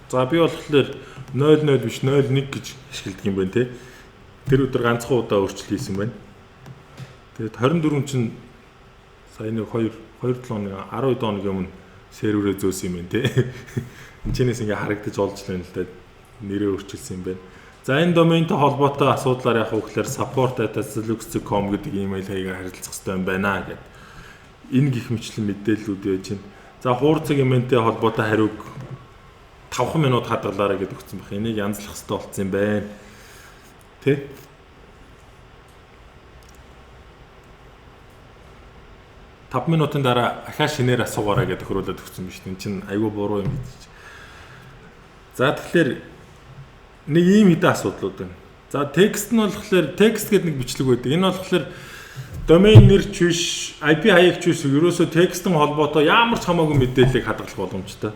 За, би болохоор 00 биш, 01 гэж ашигладаг юм байна те. Тэр өдөр ганцхан удаа өөрчлөлт хийсэн байна. Тэгээд 24 чинь сая нэг 2 2 7 хоног, 12 хоног өмнө серверээ зөөсөн юм байна те. Энд чинээс ингээ харагдаж олж байна л да. Нэрээ өөрчилсөн юм байна. За, энэ доментой холбоотой асуудлаар яг вэ гэхээр support@lux.com гэдэг имэйл хаягаар харилцах хэрэгтэй юм байна гэд. Энэ гих мэтлэн мэдээллүүд байж байна. За, хуурцаг имэнтэй холбоотой хариуг 5 минут хадгалаарай гэдээ өгсөн байх. Энийг янзлах хэрэгтэй болсон юм байна. Тэ? 5 минутын дараа ахаа шинээр асуугаарай гэдэг тохируулаад өгсөн биз. Энэ чинь айгүй буруу юм гэж. За, тэгэхээр нэг ийм хэдэн асуудлууд байна. За, текст нь болохоор текст гэдэг нэг бичлэг байдаг. Энэ болохоор домен нэр ч биш, IP хаяг ч биш, ерөөсөө текстэн холбоотой ямар ч хамаагүй мэдээллийг хадгалах боломжтой.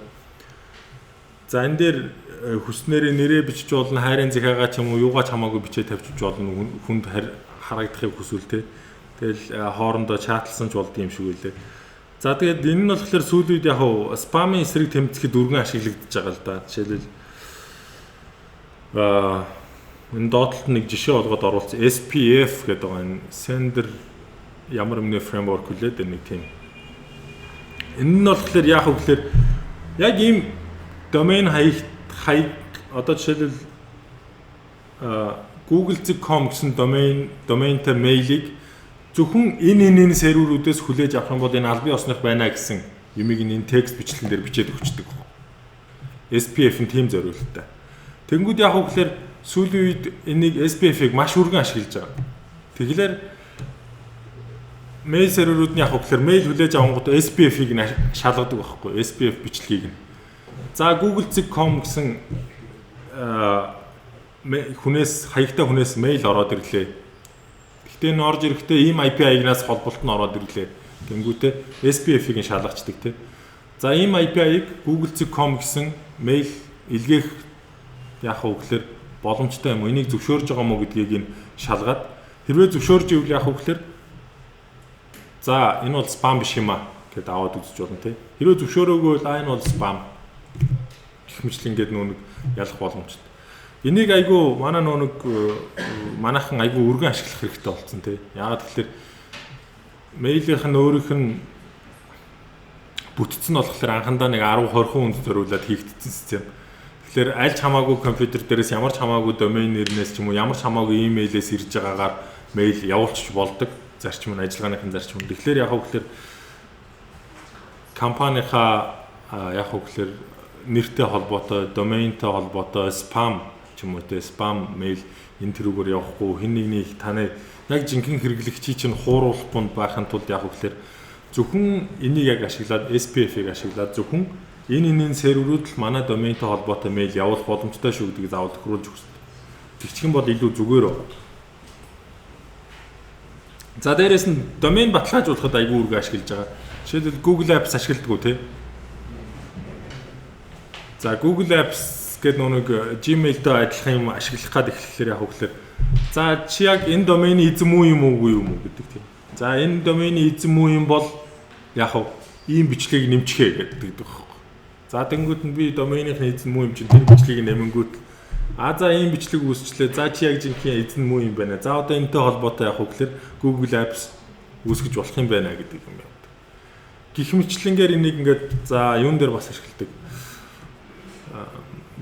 За, энэ дээр хүснээрээ нэрээ бичиж болно, хайрын захиагаа ч юм уу юугаа ч хамаагүй бичээ тавьчих болно, хүнд харагдахыг хүсвэл те. Тэгэл хоорондоо чатлсан ч болд юм шиг үлээ. За, тэгээд энэ нь болохоор сүүлийн үед яг хав spam ын эсрэг тэмцэхэд өргөн ашиглагдаж байгаа л да. Жишээлбэл, энэ доотлолт нэг жишээ олгоод оруулсан SPF гэдэг байгаа, энэ sender ямар өмнө framework үлээ дээ, нэг тийм. Энэ нь болохоор яах вэ гэхээр яг ийм домен хаяг хаяг, одоо жишээлбэл google.com гэсэн доментой мэйлийг зөвхөн энэ серверүүдээс хүлээж авах юм бол энэ албан ёсных байна гэсэн юмыг энэ текст бичлэгэн дээр бичээд өгчдөг. SPF нь тийм зориулттай. Тэнгүүд яг уу гэхээр сүүлийн үед энийг SPF-ыг маш өргөн ашиглаж байгаа. Тэгэхээр мэйл серверүүд нь яг уу гэхээр мэйл хүлээж авангууд SPF-ыг нь шалгадаг байхгүй, SPF бичлэгийг нь. За, google.com гэсэн хүнээс, хаягтай хүнээс мэйл ороод ирлээ. Гэхдээ энэ орж ирэхдээ ийм IP хаягнаас холболт нь ороод ирлээ. Тэнгүүтээ SPF-ийг нь шалгачдаг те. За, ийм IP хаяг google.com гэсэн мэйл илгээх яах вэ гэхээр боломжтой юм уу? Энийг зөвшөөрж байгаа мó гэдгийг нь шалгаад, хэрвээ зөвшөөрж ивэл яах вэ гэхээр за, энэ бол spam биш юм а гэдээ аваад үзэж болно те. Хэрвээ зөвшөөрөөгүй бол энэ бол spam гэх мэтлэн ингээд нөө нэг ялах боломжтой. Энийг айгүй манай нөө нэг манайхан айгүй өргөн ашиглах хэрэгтэй болсон те. Яагаад гэхээр мэйлийнх нь өөрийнх нь бүтцэн нь болохоор анхандаа нэг 10 20 хүнд зориулаад хийгдсэн систем. Тэгэхээр аль ч хамаагүй компьютер дээрээс ямар ч хамаагүй домен нэрнээс ч юм уу, ямар ч хамаагүй имэйлээс ирж байгаагаар мэйл явуулчих болдог зарчим нь, ажиллагааныхын зарчим. Тэгэхээр яг хөө гэхээр компанийнхаа яг хөө гэхээр нэртэй холбоотой, доментой холбоотой spam ч юм уу те, spam мэйл энэ тэрүүгээр явахгүй, хэн нэгний таны яг жинхэнэ хэрэглэгчийг чинь хууруулахгүй байхын тулд яг хөө гэхээр зөвхөн энийг яг ашиглаад, SPF-ийг ашиглаад зөвхөн энэ серверүүд л манай доментой холбоотой мэйл явуулах боломжтой шүү гэдгийг заавал тохируулж өгөх хэрэгтэй. Тэгчих юм бол илүү зүгээр байна. За, дээрэс нь домен баталгаажуулахад айгүй үргэ ашиглаж байгаа. Жишээлбэл, Google Apps ашигладаг уу те? За, Google Apps гэдэг нэг Gmail-тэй адилхан юм ашиглах гад эхлэхлээр яг хөглөр за, чи яг энэ домены эзэн мүү юм уугүй юм уу гэдэг тийм. За, энэ домены эзэн мүү юм бол яг хав ийм бичлэгийг нэмчихээ гэдэг байхгүй. За, тэнгүүд нь би доменийх нь эзэн муу юм чинь тэр бичлэгийг нэмэнгүүт, а за, ийм бичлэг үүсчлээ. За, чи яг жинхэнэ эзэн муу юм байна. За, одоо энэтэй холбоотой яг уу гэхээр Google Apps үүсгэж болох юм байна гэдэг юм явдаг. Гэх мэтчилэнгээр энийг ингээд, за, юун дээр бас ашигладаг.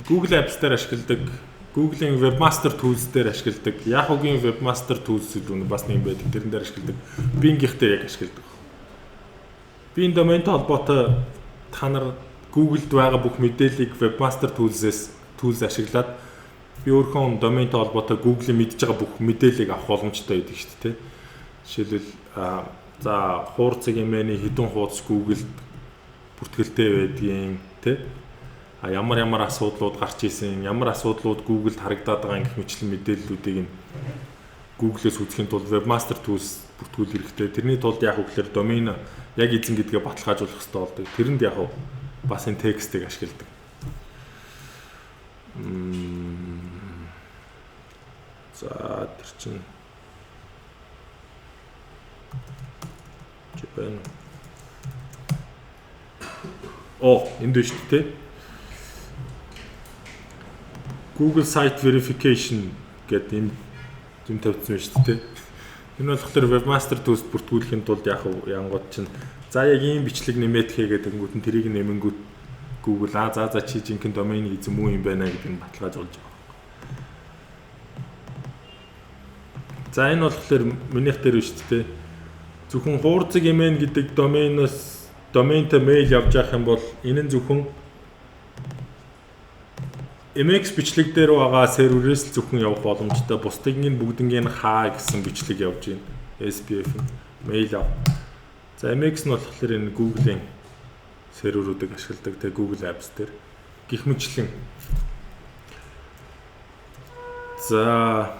Google Apps дээр ашигладаг. Google-ийн Webmaster Tools дээр ашигладаг. Yahoo-гийн Webmaster Tools илүү бас нэг юм байдаг. Тэрэн дээр ашигладаг. Bing-ийнх дээр яг ашигладаг. Би энэ доментой холбоотой та нар Google-д байгаа бүх мэдээллийг Webmaster Tools-ээс tools ашиглаад би өөрийнхөө доментой холбоотой Google-ийн мэдж байгаа бүх мэдээллийг авах боломжтой байдаг шүү дээ. Жишээлбэл, за, хуурцаг имэний хэдэн хуудас Google-д бүртгэлтэй байдгийн, тий, а ямар ямар асуудлууд гарч исэн, ямар асуудлууд Google-д харагдаад байгаа гэх мэтчилэн мэдээллүүдийг нь Google-ээс үзэхийн тулд Webmaster Tools бүртгүүл хэрэгтэй. Тэрний тулд яг вэ гэхээр домен яг эзэн гэдгээ баталгаажуулах хэрэгтэй болдог. Тэрэнд яг бас энэ текстийг ашигладаг. За, тэр чинь чи байна. О, энд шүү дээ. Google Site Verification гэдэг энэ юм тавьсан байна шүү дээ. Энэ болохоор Webmaster Tools бүртгүүлэхийн тулд яг янгууд чинь, за, яг ийм бичлэг нэмээд хийгээд тэнгүүт нь тэрийг нэмэнгүүт Google, а за за, чи жинхэнэ доменийг эзэн муу юм байна гэдэг нь баталгаажуулж байгаа. За, энэ болохоор минийх дээр биш үү? Зөвхөн хуурцаг MN гэдэг доменоос доментой мэйл явж явах юм бол энэ нь зөвхөн MX бичлэг дээр байгаа серверээс л зөвхөн явах боломжтой. Бусдыг нь бүгднгийн хаа гэсэн бичлэг явж байна. SPF нь мэйл ав. За, MX нь болохоор энэ Google-ийн серверүүдийг ашигладаг, тэ, Google Apps дээр гих мэтлэн. За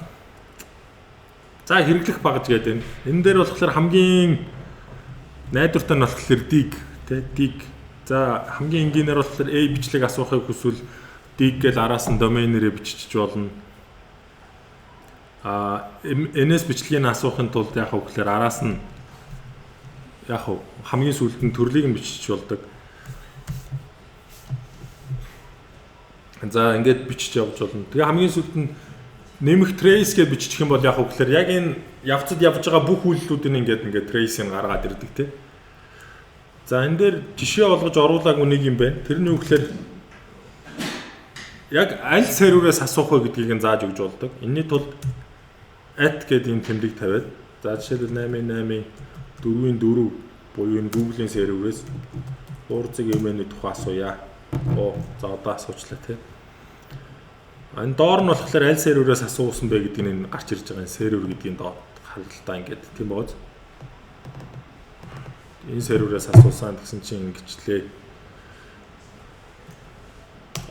За хэрэглэх багаж гэдэг энэ. Энэ дээр болохоор хамгийн найдвартай нь болохоор dig, тэ, dig. За, хамгийн энгийнээр болохоор A бичлэг асуухыг хүсвэл dig гэл араас нь домен нэрээ бичиж болно. А NS бичлэгийг асуухын тулд яг вэ гэхээр араас нь яг хамгийн сүүлд нь төрлийг нь бичиж болдог. За, ингээд бичиж явж болно. Тэгээ хамгийн сүүлд нь нэмэх trace гэж бичих юм бол яг вэ гэхээр яг энэ явцад явж байгаа бүх үйлдэлүүдийг ингээд trace-ийг гаргаад ирдэг, тий. За, энэ дээр жишээ олгож оруулаагүй нэг юм байна. Тэр нь юу гэхээр яг аль серверээс асуух вэ гэдгийг нь зааж өгч болдог. Энэний тулд at гэдэг энэ тэмдэг тавиад, за, жишээлбэл 88 4-ийн 4 буюу энэ Google-ийн серверээс хуурцаг имэйний тухай асууя. Оо, за, одоо асуучлаа, тий. Энэ доор нь болохоор аль серверээс асуусан бэ гэдэг нь гарч ирж байгаа, энэ сервер гэдгийн доор харалтаа ингээд тийм бооз. Энэ серверээс асуусан гэсэн чинь ингэчлээ.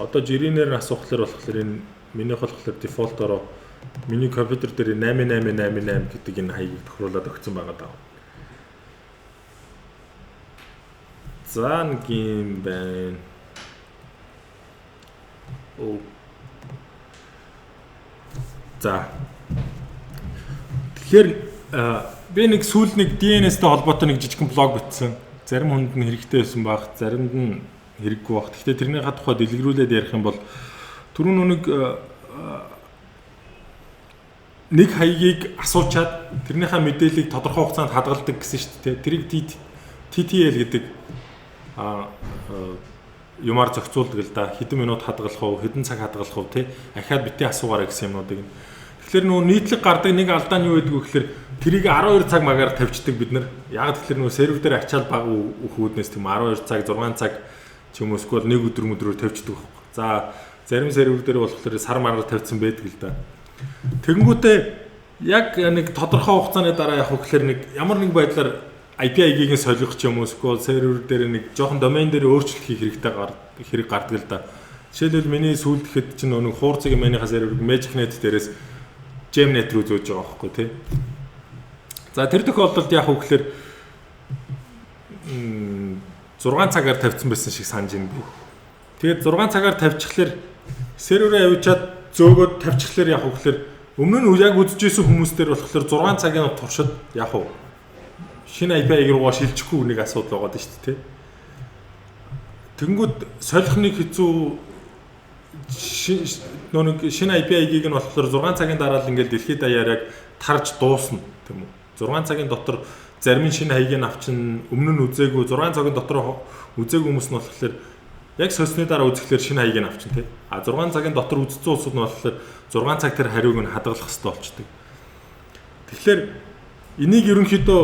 Одоо жирийнээр нь асуухлаар болохоор энэ минийх болохоор default-ороо миний компьютер дээр 8888 гэдэг энэ хаягийг тохируулаад өгсөн байгаа даа. За, нэг юм байна. Оо. За. Тэгэхээр би нэг сүүл нэг DNS-тэй холбоотой нэг жижигхэн блог бичсэн. Зарим хүнд нь хэрэгтэй байсан байх, заримд нь хэрэггүй байх. Гэхдээ тэрнийхээ тухай дэлгэрүүлээд ярих юм бол түрүүн нэг нэг хаягийг асуучаад тэрнийхээ мэдээллийг тодорхой хугацаанд хадгалдаг гэсэн шүү дээ. Тэрийг TTL гэдэг юмар зохицуулдаг л да. Хэдэн минут хадгалах уу, хэдэн цаг хадгалах уу, те. Ахаад битгий асуугаарай гэсэн юмнуудыг. Тэгэхээр нөгөө нийтлэг гардаг нэг алдаа нь юу гэдэг вэ гэхээр тэрийг 12 цаг магаар тавьчихдаг бид нар. Яг тэгэхээр нөгөө сервер дээр ачаал бага үүднээс тийм 12 цаг, 6 цаг ч юм уу эсвэл нэг өдөр мөдрөөр тавьчихдаг байхгүй. За, зарим сервер дээр болохоор сар мараар тавьсан байдаг л да. Тэгэнгүүтээ яг нэг тодорхой хугацааны дараа яг гэхээр нэг ямар нэг байдлаар API-гийг нь солих ч юм уу эсвэл сервер дээр нэг жоохон домен дээр өөрчлөлт хийх хэрэгтэй хэрэг гардаг л да. Жишээлбэл, миний сүүлд гэхэд чинь нэг хуурцаг манийхаа серверыг MagicNet дээрээс Gemnet рүү зөөж байгаа байхгүй, тий. За, тэр тохиолдолд яг уу гэхээр 6 цагаар тавьсан байсан шиг санаж байна би. Тэгээд 6 цагаар тавьчихлаар серверээ авчиад зөөгөөд тавьчихлаар яг уу гэхээр өмнө нь яг үзчихсэн хүмүүс дээр болохоор 6 цагийн туршид яг уу шинэ API руугаа шилжихгүй нэг асуудал байгаа даа шүү дээ, тий. Тэнгүүд солих нэг хэцүү нэг шинэ API-гийг нь болохоор 6 цагийн дараа л ингээл дэлхийд даяар яг тарж дуусна тийм үү. 6 цагийн дотор зарим нь шинэ хаягийг авчин, өмнө нь үзээгүй 6 цагийн дотор үзээгүй хүмүүс нь болохоор яг сольсны дараа үзэхлээр шинэ хаягийг авчин тий. А 6 цагийн дотор үзсэн улсууд нь болохоор 6 цаг тэр хариуг нь хадгалах хэрэгтэй болчдөг. Тэгэхээр энийг ерөнхийдөө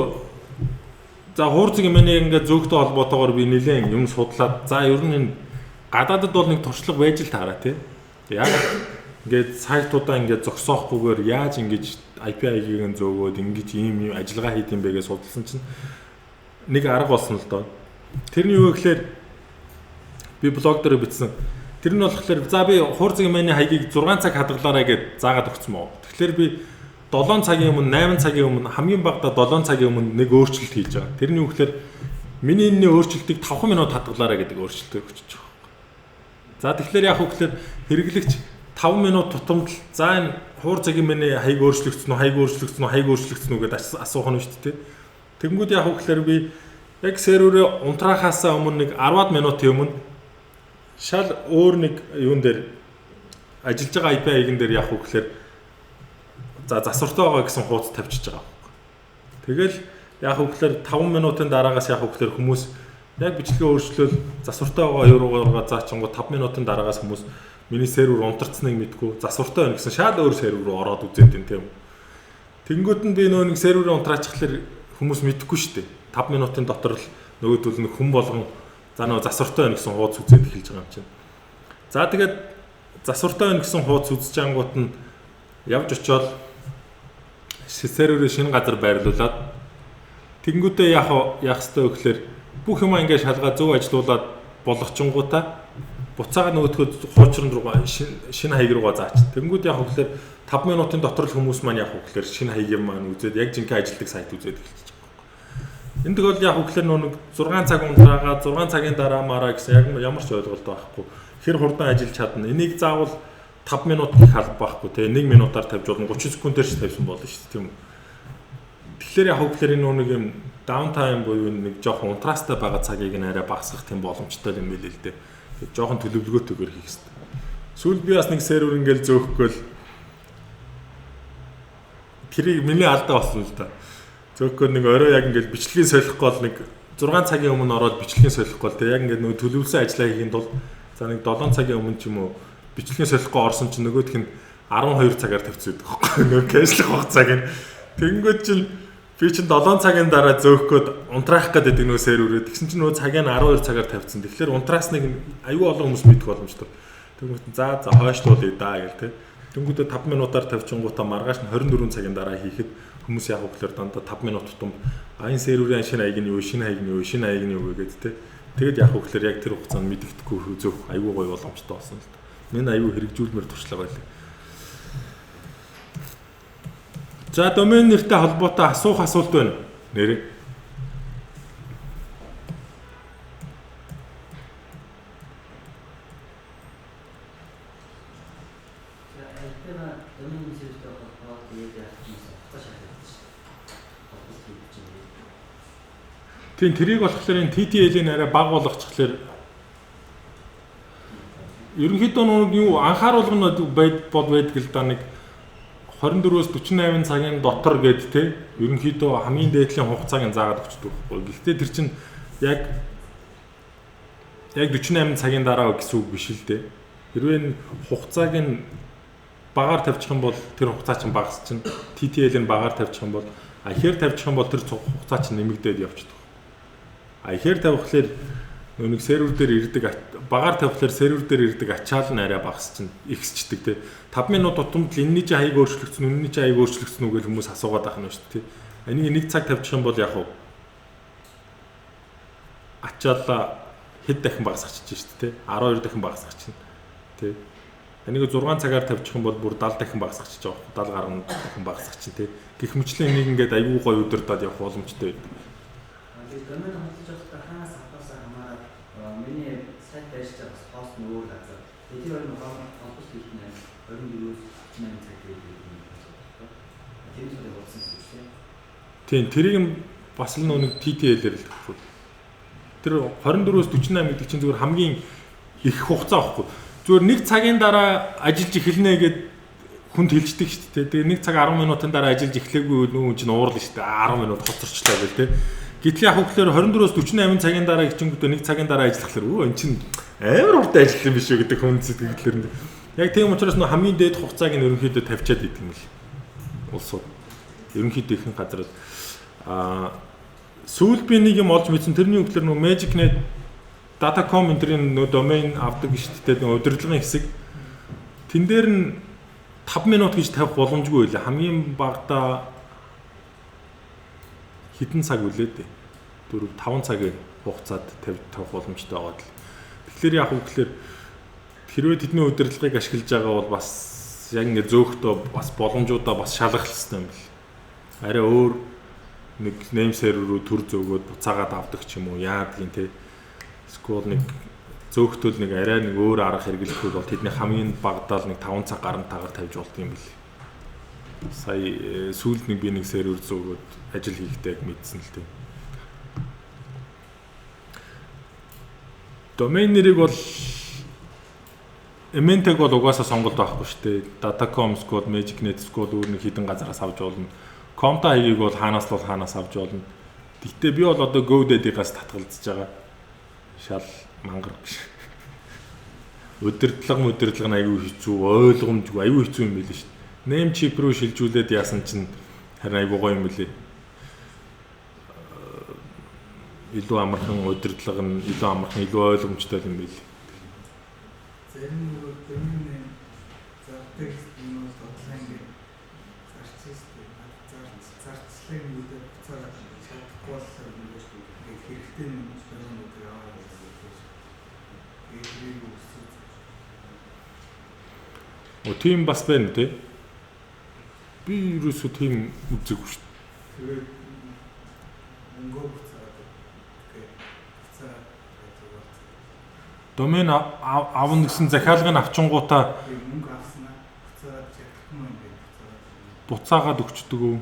за хуурцэг юмны ингээд зөөгтэй холбоотойгоор би нэлээд юм судлаад за ер нь энэ гадаадд бол нэг туршлага байж л таараа тий. Яг ингээд сайтуудаа ингээд зогсоохгүйгээр яаж ингэж API-гийг нь зөөгөөд ингэж ийм юм ажиллагаа хийд юм бэ гэж судалсан чинь нэг арга болсон л доо. Тэр нь юу гэхээр би блог дээр бичсэн. Тэр нь болохоор за би хуурцэг юмны хаягийг 6 цаг хадгалаарай гэж заагаад өгсөн мөө. Тэгэхээр би 7 цагийн өмнө 8 цагийн өмнө хамгийн багадаа 7 цагийн өмнө нэг өөрчлөлт хийж байгаа. Тэр нь юу гэхээр миний энэний өөрчлөлтийг 5 минут хадгалаарай гэдэг өөрчлөлтийг өгч байгаа. За тэгэхээр яг хөглөр хэрэглэгч 5 минут тутамд л за энэ хуур цагийн миний хаяг өөрчлөгдсөн үү, хаяг өөрчлөгдсөн үү, хаяг өөрчлөгдсөн үү гэдээ асуух нь шүү дээ. Тэнгүүд яг хөглөр би яг серверээ унтраахаасаа өмнө нэг 10-аад минутын өмнө шал өөр нэг юун дээр ажиллаж байгаа API-ийн дээр яг хөглөр за засвартай байгаа гэсэн хууц тавьчихж байгаа байхгүй. Тэгэл яг хөглөр 5 минутын дараагаас яг хөглөр хүмүүс яг бичлэгээ өөрчлөөл засвартай байгаа юуруугаа заачингуу 5 минутын дараагаас хүмүүс миний сервер унтарцныг мэдгүй засвартай байна гэсэн шал өөр сервер рүү ороод үзээд байна тийм. Тэнгүүд нь би нөө нэг серверээ унтраачихлаар хүмүүс мэдэхгүй шүү дээ. 5 минутын дотор л нөгөөдөл нь хүн болгон за нөө засвартай байна гэсэн хууц үзээд эхэлж байгаа юм чинь. За тэгээд засвартай байна гэсэн хууц үзэж ангууд нь явж очиод серверээ шинэ газар байрлуулад тэнгүүтээ яах ёстой вэ гэхээр бүх юм ингээд шалгаа зөв ажилуулад болгочингуудаа буцаага нөгөөдхөө хуучран руугаа шинэ хаяг руугаа заач. Тэнгүүд яах вэ гэхээр 5 минутын дотор л хүмүүс маань яах вэ гэхээр шинэ хаяг маань үзээд яг жинхэнэ ажилтдаг сайт үзээд эхэлчих байгаа. Энэ тохиолдолд яах вэ гэхээр нэг 6 цаг унтраагаа 6 цагийн дараа мараа гэсэн яг ямар ч ойлголт байхгүй. Хэр хурдан ажиллаж чадна. Энийг заавал 5 минут гэх алба байхгүй те 1 минутаар тавьж болно 30 секундээр ч тавьсан болно шүү дээ тийм үү. Тэгэхээр яг хөглөр энэ нэг юм downtime буюу нэг жоохон унтраастай байгаа цагийг нь арай багасгах тийм боломжтой юм билээ л дээ. Тэгээд жоохон төлөвлөгөөтэйгээр хийх хэрэгтэй. Сүүлд би бас нэг сервер ингээл зөөхгөө л тэрийг миний алдаа болсон л да. Зөөхгөө нэг орой яг ингээл бичлэгийг солихгүй бол нэг 6 цагийн өмнө ороод бичлэгийг солихгүй бол те яг ингээд нөгөө төлөвлөсөн ажлаа хийхин тулд за нэг 7 цагийн өмнө ч юм уу бичлэгийн солихгүй орсон чинь нөгөөх нь 12 цагаар тавьчихсан байдаг байхгүй нөгөө кэшлэх хугацааг нь тэнгүүд чинь би чинь 7 цагийн дараа зөөх гээд унтраах гээд байдаг нөгөө серверээ тэгсэн чинь нөгөө цагийг нь 12 цагаар тавьчихсан. Тэгэхээр унтраасныг аюу олон хүмүүс мэдэх боломжтой. Тэнгүүд за за хойшлуулъя даа гэл тэ. Тэнгүүдээ 5 минутаар тавьчихгуудаа маргааш нь 24 цагийн дараа хийхэд хүмүүс яг хөглөр дандаа 5 минут тутам а энэ серверийн шинэ хаяг нь юу, шинэ хаяг нь юу, шинэ хаяг нь юу гээд тэ. Тэгэд яг хөглөр яг тэр хугацаанд мэддэхгүй зөөх аюу гоё боломжтой болсон л та. Энэ аюу хэрэгжүүлмээр туршлага байлаа. За домен нэртэй холбоотой асуух асуулт байна. Нэрээ. За альтера домен сервертэй холбоотой тэгээд яах юм бэ? Шалгаж. Холболт хийж байна. Тийм тэрийг болохоор энэ TTL-ийг арай бага болгочихлоор ерөнхийдөө нэг юу анхааруулга нь байд бол байдаг л да нэг 24-өөс 48 цагийн дотор гээд те ерөнхийдөө хамгийн дээдлийн хугацааг нь заагаад өгчдөг байхгүй. Гэхдээ тэр чинь яг 48 цагийн дараа гэсэн үг биш л дээ. Хэрвээ энэ хугацааг нь багаар тавьчих юм бол тэр хугацаа чинь багас чинь TTL нь багаар тавьчих юм бол а ихээр тавьчих юм бол тэр хугацаа чинь нэмэгдээд явчихдаг. А ихээр тавихлаар нэг сервер дээр ирдэг багаар тавихлаар сервер дээр ирдэг ачаал нь арай багас чинь ихсчдэг те. 5 минут тутамд л энэний чи хаяг өөрчлөгдсөн, энэний чи хаяг өөрчлөгдсөн үү гэж хүмүүс асуугаад байх нь шүү дээ. Энийг нэг цаг тавьчих юм бол яг уу ачаалаа хэд дахин багасгачих шүү дээ, 12 дахин багасгачих тий. Энийг 6 цагаар тавьчих юм бол бүр 70 дахин багасгачих жоох, 70 гаруй дахин багасгачих тий. Гэх мэтлэн энийг ингээд аюу гой удирдаад явах боломжтой байдаг. Тэгээд домен худалдаж авахдаа хаанаас авахаас хамаарат миний сайт ажиллаж байгаа бас хост нь өөр газар. Тэгээд тэр хоёр холболт хийх нь 24-өөс 48 цаг гэдэг юм байна. Тэр нь болсон юм шиг. Тийм, тэрийг бас л нэг TTL-ээр л тавьчих. Тэр 24-өөс 48 гэдэг чинь зүгээр хамгийн их хугацаа байхгүй. Зүгээр нэг цагийн дараа ажиллаж эхэлнэ гэд хүнд хэлждэг шүү дээ. Тэгээ нэг цаг 10 минутын дараа ажиллаж эхлэегүй нүүн чинь уурлаа шүү дээ. 10 минут хоцорчлаа гэл те. Гэтэл яг хөглөөр 24-өөс 48 цагийн дараа гिचингүүдээ нэг цагийн дараа ажиллахлаар өө эн чинь амар урт ажиллах юм биш үү гэдэг хүн сэтгэлээр нь. Яг тийм учраас нөө хамгийн дээд хугацааг нь ерөнхийдөө тавьчаад идэг юм л. Улсууд. Ерөнхийдөө ихэнх газар сүүл би нэг юм олж мэдсэн. Тэрний үгээр нөө MagicNet Datacom энтрийн нөө домен авдаг шүү дээ. Нөө удирдлагын хэсэг. Тэн дээр нь 5 минут гэж тавих боломжгүй байлаа. Хамгийн багадаа хэдэн цаг үлээ дээ. 4 5 цагийн хугацаанд тавих боломжтой байгаа л. Тэгэхээр яг үгээр хэрвээ тэдний удирдлагыг ашиглаж байгаа бол бас яг ингэ зөөхтөө бас боломжуудаа бас шалгах хэрэгтэй юм бэл. Арай өөр нэг name server руу төр зөөгөөд буцаагаад авдаг ч юм уу яадгийн те. Эсвэл нэг зөөхтөл нэг арай нэг өөр арга хэрэглэхгүй бол тэдний хамгийн багадаа л нэг 5 цаг гарантаагаар тавьж болд юм бэл. Сая сүүлд нэг би нэг сервер зөөгөөд ажил хийхдээ яг мэдсэн л дээ. Домен нэрийг бол MNTech бол угаасаа сонголт байхгүй шүү дээ. Datacom, Squad, MagicNet, Squad өөр нэг хідэн газараас авч болно. Comta хаягийг бол хаанаас л бол хаанаас авч болно. Гэхдээ би бол одоо GoDaddy-гаас татгалзаж байгаа. Шал мангар гэж. Удирдлага нь аюу хэцүү, ойлгомжгүй, аюу хэцүү юм билээ шүү дээ. Namecheap руу шилжүүлээд яасан чинь харин аюу гоё юм билээ. Илүү амархан удирдлага нь илүү амархан, илүү ойлгомжтой юм билээ. Зарим нөгөө домен нэм зардаг юм бол онлайн гэх зарч шүү дээ. Зарчлаа юм дээр буцаагаад чадахгүй болохоор ингээд хэрэгтэй юм доменууд яваад байдаг. Тэгээд үсэж. О тийм бас байна тий. Би ерөөсөө тийм үзээгүй шүү дээ. Тэгээд мөнгө буцаагаад тэгээд буцаагаад Домен авна гэсэн захиалгыг авчингуудаа мөнгө авснаа буцаагаад чадахгүй юм байна. Буцаагаад өгчдөг үү?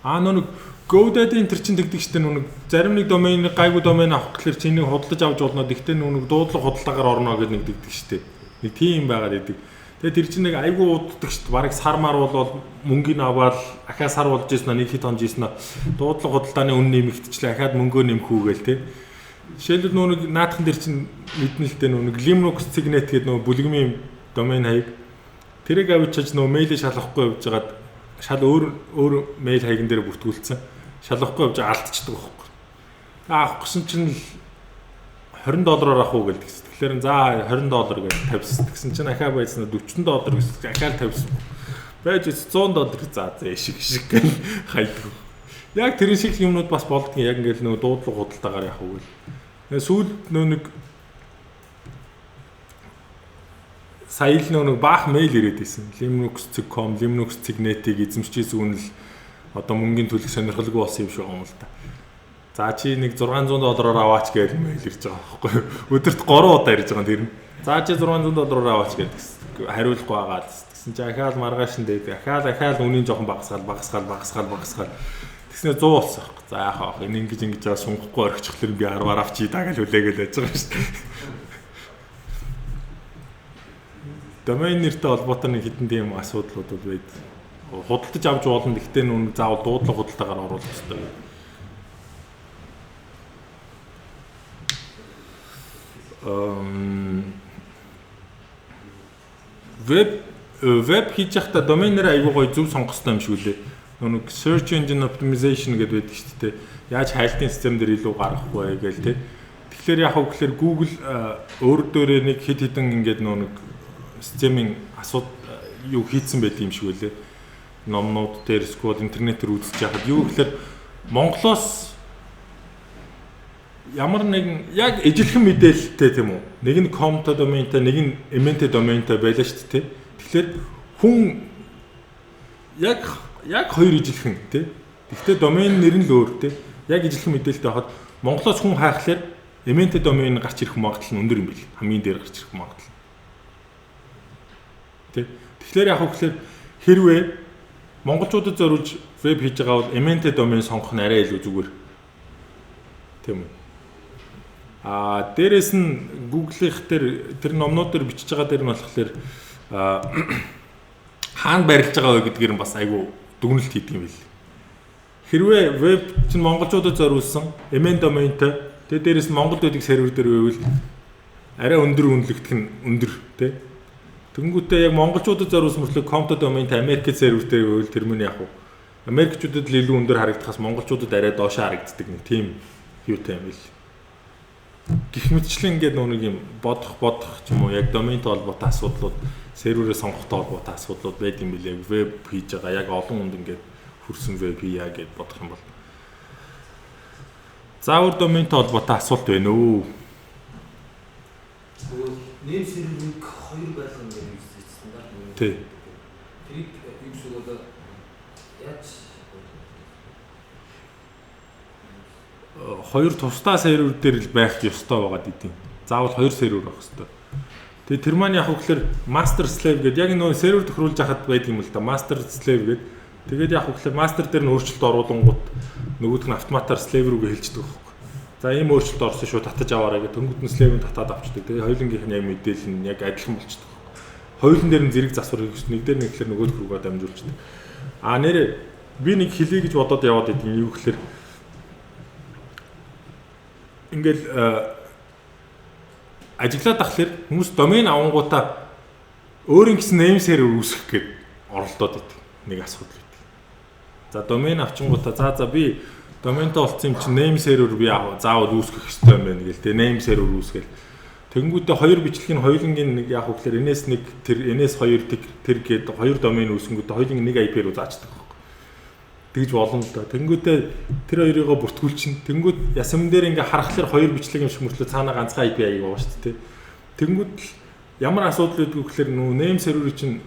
Аа нөө нэг GoDaddy энэ төр чинь тэгдэг штэ нөө нэг зарим нэг домен гайгүй домен авах гэхлээр чи энийг худалдаж авч болно. Тэгтээ нөө нэг дуудлага худалдаагаар орно гэдэг нэг тэгдэг штэ. Нэг тийм байгаад идэг. Тэгээ тэр чинь нэг айгүй уддаг штэ. Бараг сар мар бол мөнгийг аваад ахаа сар болж ийсэн нэг хэд хонж ийсэн дуудлага худалдааны үн нэмэгдчихлээ. Ахаад мөнгөө нэмэх үү гээл те. Жишээлбэл нөө нэг наадхан дээр чинь мэднэ л дээ нөө нэг Linux.net гэдэг нөө бүлгэмийн домен хаяг тэрийг авчиж нөө мэйлээ шалгахгүй явж байгаад шал өөр өөр мэйл хаяган дээр бүртгүүлсэн. Шалгахгүй явж алдчихдаг байхгүй. Авах гэсэн чинь л $20 авах уу гэлдэг. Тэгэхээр за $20 гэж тавьсан. Тэгсэн чинь ахаа байцнаа $40 гэсэн. Ахаа л тавьсан. Байж $100 за за ишиг ишиг гэл хайдаг. Яг тэр шиг юмнууд бас болдгийн яг ингээл нөгөө дуудлага худалдаагаар явах уу гэл. Сүүлд нөө нэг сая л нөө нэг баах мэйл ирээд исэн. Linux.com, Linux.net-ийг эзэмшиж үн л одоо мөнгөний төлөх сонирхолгүй болсон юм шиг байгаа юм л та. За чи нэг $600 аваач гэж мэйл ирж байгаа байхгүй юу? Өдөрт 3 удаа ирж байгаа тэр нь. За чи $600 аваач гэдэг хариулахгүй байгаа л гэсэн чи ахаал маргааш нь дээд ахаал ахаал үнийн жоохон багасгаал багасгаал багасгаал багасгаал тэгснэ 100 болсон байхгүй. За яах вэ? Энэ ингэж ингэж байгаа сунгахгүй орхичлоор би 10-аар авчий даа гэж хүлээгээл байж байгаа шүү дээ. Домен нэртэй холбоотой нэг хитэн тийм асуудлууд бол байд. Худалдаж авч болно. Гэхдээ нүн заавал дуудлага худалдаагаар оруулах хэрэгтэй. Веб хийж байхдаа домен нэр аягүй гоё зөв сонгох хэрэгтэй юм шиг үлээ. Нэг search engine optimization гэдэг байдаг шүү дээ. Яаж хайлтын систем дээр илүү гаргах вэ гээл те. Тэгэхээр яг хөө гэхэлэр Google өөр дээрээ нэг хэд хэдэн ингээд нэг системийн асууд юу хийцэн байд юм шиг үлээ. Номнууд дээр эсвэл интернетээр үзэж яхад юу гэхэлэр Монголоос ямар нэгэн яг ижилхэн мэдээлэлтэй тийм үү? Нэг нь com-той доментэй, нэг нь mnt доментэй байлаа шүү дээ. Тэгэхээр хүн яг хоёр ижилхэн тий. Гэхдээ домен нэр нь л өөр тий. Яг ижилхэн мэдээлэлтэй байхад Монголоос хүн хайхлаар mnt домен гарч ирэх магадлал нь өндөр юм бэл. Хамгийн дээр гарч ирэх магадлал. Тий. Тэгэхээр яг хөглөөр хэрвээ монголчуудад зориулж веб хийж байгаа бол mnt домен сонгох нь арай илүү зүгээр. Тийм үү? А дээрэс нь Google-ийнх дээр тэр номнууд дээр бичиж байгаа дээр нь болохоор хаана барилж байгаа вэ гэдгээр нь бас айгүй дүгнэлт хийдэг юм бэл. Хэрвээ веб чинь монголчуудад зориулсан MN доментой, тэгээ дээрэс нь Монголд байдаг сервер дээр байвал арай өндөр үнэлэгдэх нь өндөр тий. Тэнгүүтээ яг монголчуудад зориулсан мөртлөө com доментой Америк сервер дээр байвал тэр мөн яг уу Америкчуудад л илүү өндөр харагдахаас монголчуудад арай доошоо харагддаг нэг тийм юутай юм бэл. Гэх мэтчлэн ингээд нэг юм бодох ч юм уу яг доментой холбоотой асуудлууд, серверээ сонгохтой холбоотой асуудлууд байд юм билээ. Веб хийж байгаа яг олон хүнд ингээд хүрсэн веб хийя гэд бодох юм бол. За өөр доментой холбоотой асуулт байна уу? Name server-ыг хоёр байлган дээр юу гэсэн стандарт юм. Тий. Тэрийг юу гэсэн үг одоо яаж хоёр тусдаа сервер дээр л байх ёстой байгаад идэв. Заавал хоёр сервер байх ёстой. Тэгээ тэр маань яг хөглөр master slave гэдэг яг нөө сервер тохируулж хахад байдаг юм л да. Master slave гэдэг. Тэгээд яг хөглөр master дээр нь өөрчлөлт оруулангууд нөгөөх нь автоматар slave рүүгээ хэлждэг байхгүй. За ийм өөрчлөлт орсон шүү, татаж аваарай гэх тэнгууд нь slave-ыг татаад авчдаг. Тэгээ хоёулынгийнх нь яг мэдээлэл нь яг адилхан болчдөг. Хоёулын дээр нь зэрэг засвар хийх нэг дээр нэг гэхлээр нөгөөх рүүгээ дамжуулчихдаг. А нэрээ би нэг хэлье гэж бодоод яваад идэв. Юу гэхлээр ингээл ажиглаад ахлаар хүмүүс домен авангуудаа өөрийн гэсэн name server үүсгэх гээд оролдоод идэг. Нэг асуудал байдаг. За домен авчингуудаа за би доментой болсон юм чинь name server би заавал үүсгэх ёстой юм байна гэл тэ name server үүсгээл. Тэнгүүтээ хоёр бичлэгийн хоёулангийн нэг яах вэ гэхээр NS1 тэр NS2 тэр гээд хоёр домен үүсгэнгүүтээ хоёулангийн нэг IP руу заачдаг. Тэгж болно л да. Тэнгүүтээ тэр хоёрыгоо бүртгүүлчин. Тэнгүүд ясам дээр ингээ харахлаар хоёр бичлэг юм шиг мөртлөө цаана ганцхан IP аяг байгаа шүү дээ. Тэнгүүд л ямар асуудал байдгүй гэхээр нүү name server чинь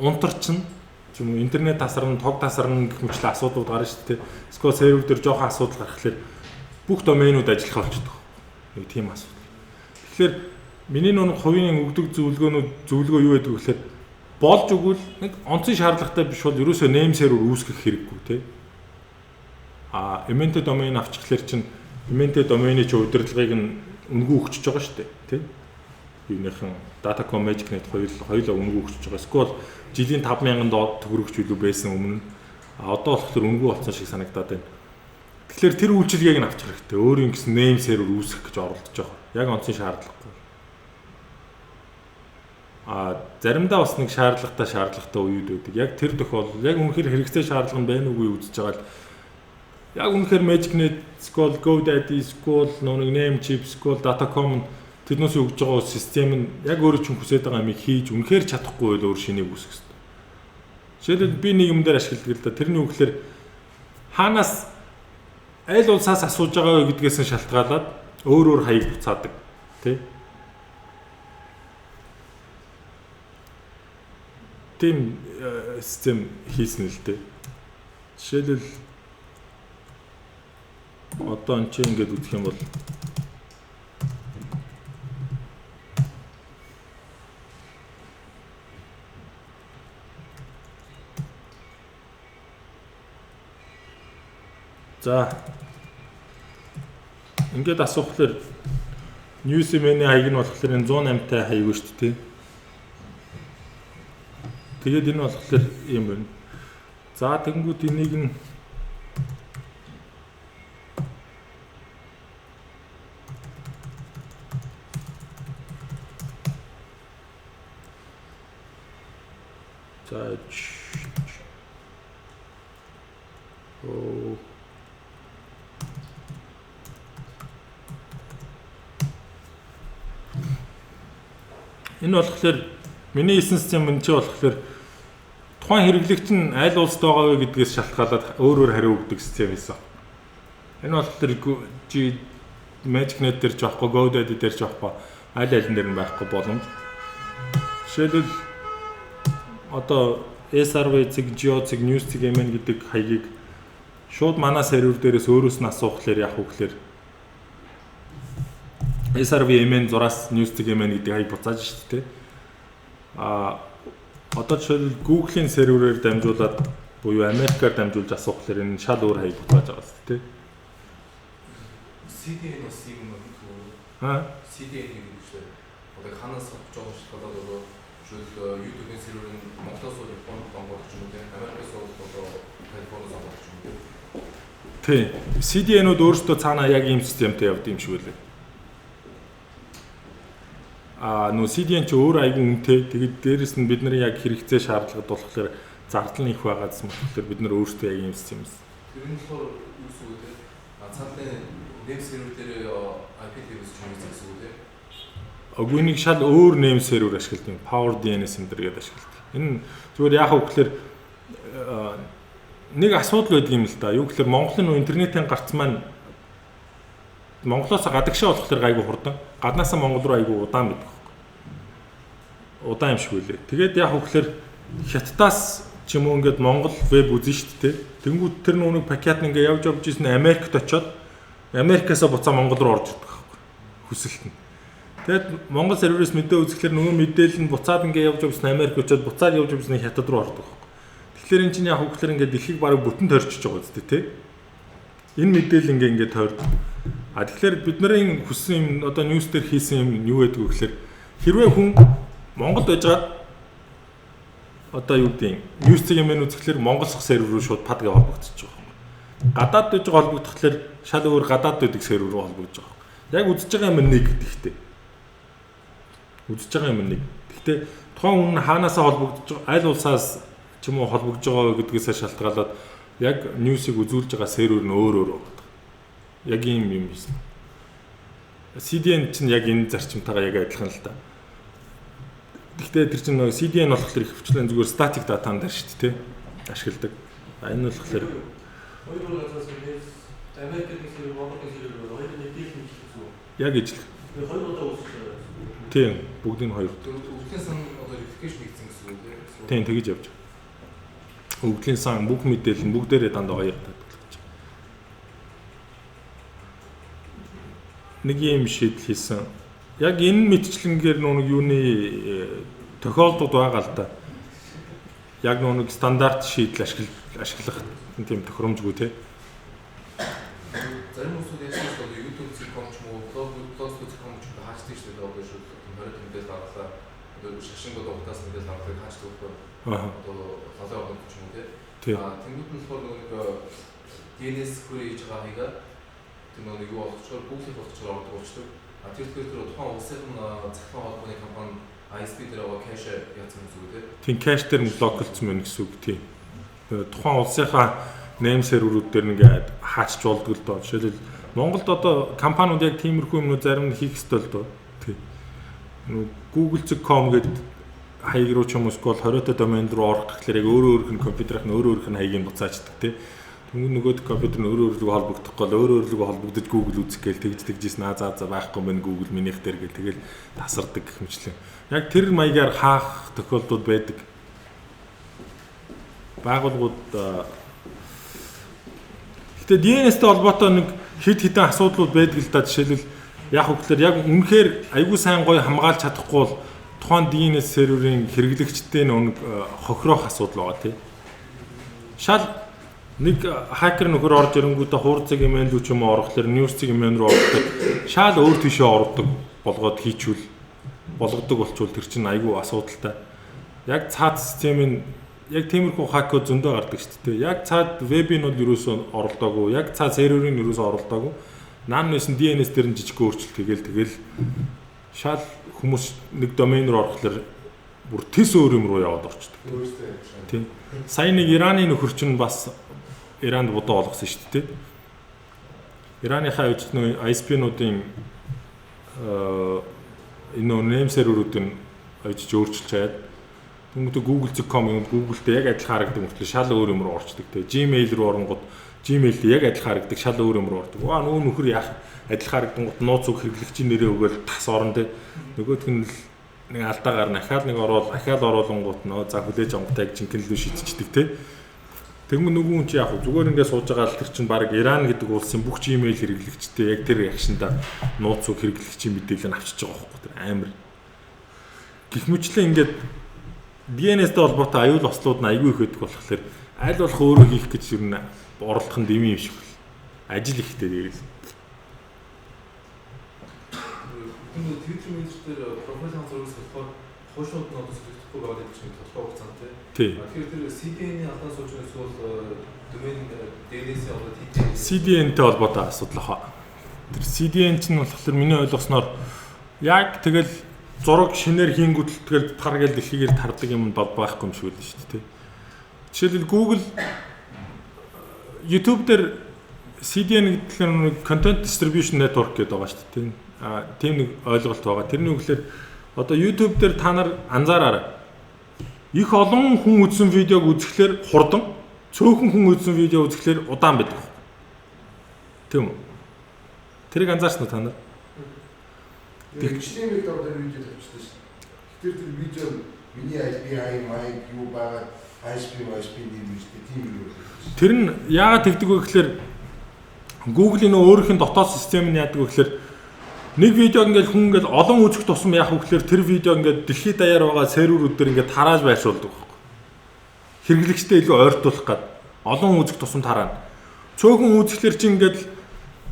унтар чинь юм уу интернет тасарна, тог тасарна гэх мэтлээ асуудлууд гарна шүү дээ. Эсвэл сервер дээр жоохон асуудал гаргахлаар бүх доменууд ажиллах болчихдог. Нэг тийм асуудал. Тэгэхээр миний нүн хувийн өгдөг зөвлөгөө юу байдаг вэ гэхээр болж өгвөл нэг онцгой шаардлагатай биш бол ерөөсөө name server үүсгэх хэрэггүй тий. А MNT домен авчихлаар чинь MNT домены чи удирдлагыг нь үнэгүй өгчөж байгаа шүү дээ тий. Юуныхан Datacom MagicNet хоёулаа үнэгүй өгчөж байгаа. Эсвэл жилийн 5000 төгрөгч илүү байсан өмнө. А одоо болохоор үнэгүй болсон шиг санагдаад байна. Тэгэхээр тэр үйлчилгээг нь авчих хэрэгтэй. Өөрийн гэсэн name server үүсгэх гэж оролдож байгаа. Яг онцгой шаардлагагүй. А заримдаа бас нэг шаардлагатай үеуд байдаг. Яг тэр тохиолдолд яг үнэхээр хэрэгцээ шаардлага нь байна уугүй үзэж байгаа л яг үнэхээр MagicNet, Skoll, GoDaddy, Skoll, нэг Namecheap, Skoll, Datacom тэднээс өгж байгаа систем нь яг өөрөө чинь хүсэж байгаа юмыг хийж үнэхээр чадахгүй байл өөр шинийг үүсгэх хэрэгтэй. Жишээлбэл би нэг юм дээр ашигладаг л да. Тэрний үг гэхээр хаанаас аль улсаас асууж байгаа вэ гэдгээс нь шалтгаалаад өөр өөр хаяг буцаадаг тий. Тийм систем хийсэн л дээ. Жишээлбэл одоо энэ чинь ингээд үзэх юм бол за ингээд асуухлаар Newsman-ийн хаяг нь болохоор энэ 108-тай хаяг шүү дээ. Тэгээд энэ болохоор юм байна. За тэгэнгүүт энийг нь за энэ болохоор миний хийсэн систем энэ чи болохоор тухайн хэрэглэгч нь аль улсад байгаа вэ гэдгээс шалтгаалаад өөр өөр хариу өгдөг систем байсан. Энэ болохоор G MagicNet дээр ч байхгүй, GoDaddy дээр ч байхгүй, аль алин дээр нь байхгүй боломж. Жишээлбэл одоо SRV-цэг, Geo-цэг, News-цэг MN гэдэг хаягийг шууд манай сервер дээрээс өөрөөс нь асуухлаар яах вэ гэхээр SRV MN зураас News-цэг MN гэдэг хаяг буцааж шүү дээ. А одоо жишээлбэл Google-ийн серверээр дамжуулаад буюу Америкаар дамжуулж асуухлаар энэ шал өөр хаяг буцааж байгаа шүү дээ. CDN бас юм уу? Аа. CDN гэдэг чинь одоо ханаас жоохон шалтгаалаад одоо жишээл YouTube-ийн сервер нь Монголоос бол Японд онгойлгох юм уу те Америкаас бол одоо Калифорниас онгойлгох юм уу. Тий. CDN-үүд өөрсдөө цаанаа яг ийм системтэй явд юм шиг үлээ. Аа нөө CDN чи өөр айгүй үнэтэй. Тэгээд дээрэс нь бид нарын яг хэрэгцээ шаардлагад болохоор зардал нь их байгаадсан болохоор бид нар өөрсдөө яг ийм систем. Тэр нь болохоор юу гэсэн үг те? А цаанаа name server дээр IP tables ч юм уу гэсэн үг те? Үгүй нэг шал өөр name server ашигладаг. Power DNS энэ төр гэдээ ашигладаг. Энэ зүгээр яах вэ гэхээр нэг асуудал байдаг юм л да. Юу гэхээр Монголын нөө интернетийн гарц маань Монголоос гадагшаа болохоор гайгүй хурдан, гаднаасаа Монгол руу айгүй удаан байдаг байхгүй. Удаан юм шиг үлээ. Тэгээд яах вэ гэхээр Хятадаас ч юм уу ингээд Монгол веб үзэн шүү дээ. Тэнгүүд тэр нүг пакет нь ингээд явж явж ирсэн Америкт очиод Америкаасаа буцаа Монгол руу орж ирдэг байхгүй. Хүсэлт нь. Тэгэд Монгол серверээс мэдээ үзэхлээр нөгөө мэдээлэл нь буцаад ингээд явж явсан Америк очиод буцаад явж явсан Хятад руу ордог байхгүй. Тэгэхээр эн чинь яг хөглөр ингээд дэлхийг бараг бүтэн тойрчиж байгаа үстэй тий. Энэ мэдээлэл ингээд тойрдог. А тэгэхээр бид нарын хүссэн юм одоо ньюс дээр хийсэн юм юу гэдэг вэ гэхээр хэрвээ хүн Монголд байжгаад одоо юу гэдэг ньюс цэг юм үзэхлээр Монгол сервер рүү шууд пад гэж холбогдчихож байгаа юм. Гадаад байж байгаа холбогдохлоор шал өөр гадаад байдаг сервер рүү холбогдож байгаа юм. Яг үзэж байгаа юм нэг гэхдээ. Үзэж байгаа юм нэг. Гэхдээ тухайн хүн ханаасаа холбогдож байгаа аль улсаас ч юм уу холбогдож байгаа гэдгээсээ шалтгаалаад яг ньюсыг үзүүлж байгаа сервер нь өөр өөр байдаг. Яг ийм юм хийсэн. CDN чинь яг энэ зарчимтайгаа яг адилхан л та. Гэхдээ тэр чинь нөгөө CDN болохоор их хвчлэн зүгээр static data-н дээр шүү дээ, тэ? Ашигладаг. А энэ болохоор хоёр газраас Америкийн сервер, Монголын сервер хоёр мэдээлэл нь гэсэн үг. Яг ижил. Тэгээ хоёр удаа үүсэж байгаа гэсэн. Тийм, бүгдийг нь хоёр. Өгдлийн сан одоо replication хийгдсэн гэсэн үг тийм. Тийм, тэгэж явж байгаа. Өгдлийн сан бүх мэдээлэл нь бүгдээрээ дандаа хоёр татгалж байгаа. Нэг юм шийдэл хийсэн. Яг энэ мэтчлэнгээр нүг юуны тохиолдод байгаа л да. Яг нүг стандарт шийдэл ашиглах тийм тохиромжгүй те. Зарим хүмүүсүүд яаж ч одоо YouTube.com ч юм уу, blog.com ч юм уу хаачдаг шүү дээ. Одоо шүү 20 мэдээлэл авлаа. Одоо шашингууд утаас мэдээлэл авлаа хаачдаг байхгүй. Одоо лалаа орнод ч юм уу те. Аа тэнгууд нь болохоор нөгөө нэг DNS query хийж байгаа хаяга тэр нөгөө юу болгочоор Google-ийг болгочоор ордог болчдөг. А тэр тэгэхээр тухайн улсын цахилгаан холбооны компани ISP дээр байгаа кэш яатсан гэсэн үг те. Тийм, кэш дээр нь блоклцсон байна гэсэн үг тийм. Тухайн улсынхаа name server-үүд дээр ингээд хаачж болдог л доо. Жишээлбэл Монголд одоо компаниуд яг тиймэрхүү юмнууд зарим нь хийх ёстой л доо. Тийм. Google.com гэдэг хаяг руу ч юм уу эсвэл 20-той домен руу орох гэхлээр яг өөрөө өөрөх нь компьютерийнх нь өөрөө өөрөх нь хаягийг буцаачдаг тий. Тэнгүү нөгөөд компьютер нь өөрөө өөрлөгөө холбогдох гол өөрөө өөрлөгөө холбогдож Google үзэх гээл тэгж тэгжсэн аа за за байхгүй мэн Google минийх дээр гэл тэгэл тасардаг гэх мэтлэн. Яг тэр маягаар хаах тохиолдлууд байдаг. Байгууллагууд гэтээ DNS-тэй холбоотой нэг хэд хэдэн асуудлууд байдаг л да. Жишээлбэл яг үгээр яг үнэхээр айгүй сайн гоё хамгаалж чадахгүй бол тухайн DNS серверийн хэрэглэгчдийн нэг хохирох асуудал байгаа тий. Шал нэг хакер нөхөр орж ирэнгүүтээ хуурцэг имэйл рүү ч юм уу орохлоор news-цэг имэйл рүү орохлоор шал өөр тийшээ ордог болгоод хийчүүл болгодог болчвол тэр чинь айгүй асуудалтай. Яг цаад системийн яг тиймэрхүү хакер зөндөө гардаг шүү дээ. Яг цаад вебийн бол ерөөсөө оролдоогүй, яг цаад серверийн ерөөсөө оролдоогүй. Наан нэсэн DNS дээр нь жижиг өөрчлөлт хийгээл тэгэл шал хүмүүс нэг домен руу орохлоор бүр тэс өөр юм руу яваад орчдөг. Тийм. Сая нэг Ираны нөхөр чинь бас Иранд будаа олгосон шүү дээ.Ираныхаа үжид нөө ISP-нуудын энэ name server-үүдийн ажиж өөрчилж чаад тэнгуүтэ google.com юм Google-тэй яг адилхан харагдаг мөртлөө шал өөр юм руу орчдөг те. Gmail руу оронгууд Gmail-тэй яг адилхан харагдаг шал өөр юм руу ордог. Ваа нөө нөхөр яах адилхан харагдангууд нууц үг хэрэглэгчийн нэрээ өгөөл тас орно те. Нөгөөх нь л нэг алдаа гарна. Ахаал нэг орвол ахаал оруулангууд нөө за хүлээж авангуудаа яг жинхэнэ лүү шийдчихдэг те. Тэгмэн нөгөө хүн чи яг зүгээр ингээд сууж байгаа л тэр чинь баг Иран гэдэг улсын бүх Gmail хэрэглэгчтэй яг тэр ягшинда нууц үг хэрэглэгчийн мэдээлэл нь авчиж байгаа байхгүй тэр амар. Гэх мэтлэн ингээд DNS-тэй холбоотой аюул ослууд нь аюул их байдаг болохоор аль болох өөрөө хийх гэж ер нь оролдох нь дэмий юм шиг бол. Ажил ихтэй дээрээс. Тэгвэл Twitter менежер дээр профайлын зургийг солихоор хуушууд нь одоо солигдохгүй байгаа гэдэг чинь тодорхой хугацаанд тий. Тэгэхээр тэр CDN-ийн алдаан сууж байгаа эсвэл домен DNS-ийн одоо TTL CDN-тэй холбоотой асуудал хаа. Тэр CDN чинь болохоор миний ойлгосноор яг тэгэл зураг шинээр хийнгүүт тэгэл тар гэл дэлхийгээр тардаг юм бол байхгүй юм шиг л шүү дээ тий. Жишээлбэл Google YouTube дээр CDN гэдэг нь нэг Content Distribution Network гэдэг байгаа шүү дээ. Аа тийм нэг ойлголт байгаа. Тэрний үгээр одоо YouTube дээр та нар анзаараарай. Их олон хүн үзсэн видеог үзэхлээр хурдан, цөөхөн хүн үзсэн видео үзэхлээр удаан байдаг. Тийм үү? Тэрийг анзаарсан уу та нар? Тэгэхээр нэг дор дээр видео тавьчихсан шүү дээ. Тэр тэр видео миний IP, mic юу байгаа ISP, ISP нэр мэжтэй тийм юм уу. Тэр нь яагаад тэгдэг вэ гэхлээр Google-ийн өөрийнх нь дотоод систем нь яадаг вэ гэхлээр нэг видео ингээл хүн ингээл олон үзэх тусам яах вэ гэхлээр тэр видео ингээд дэлхийд даяар байгаа серверүүд дээр ингээд тарааж байршуулдаг байхгүй. Хэрэглэгчтэй илүү ойртуулах гад олон үзэх тусам тараана. Цөөхөн үзэхлээр чинь ингээд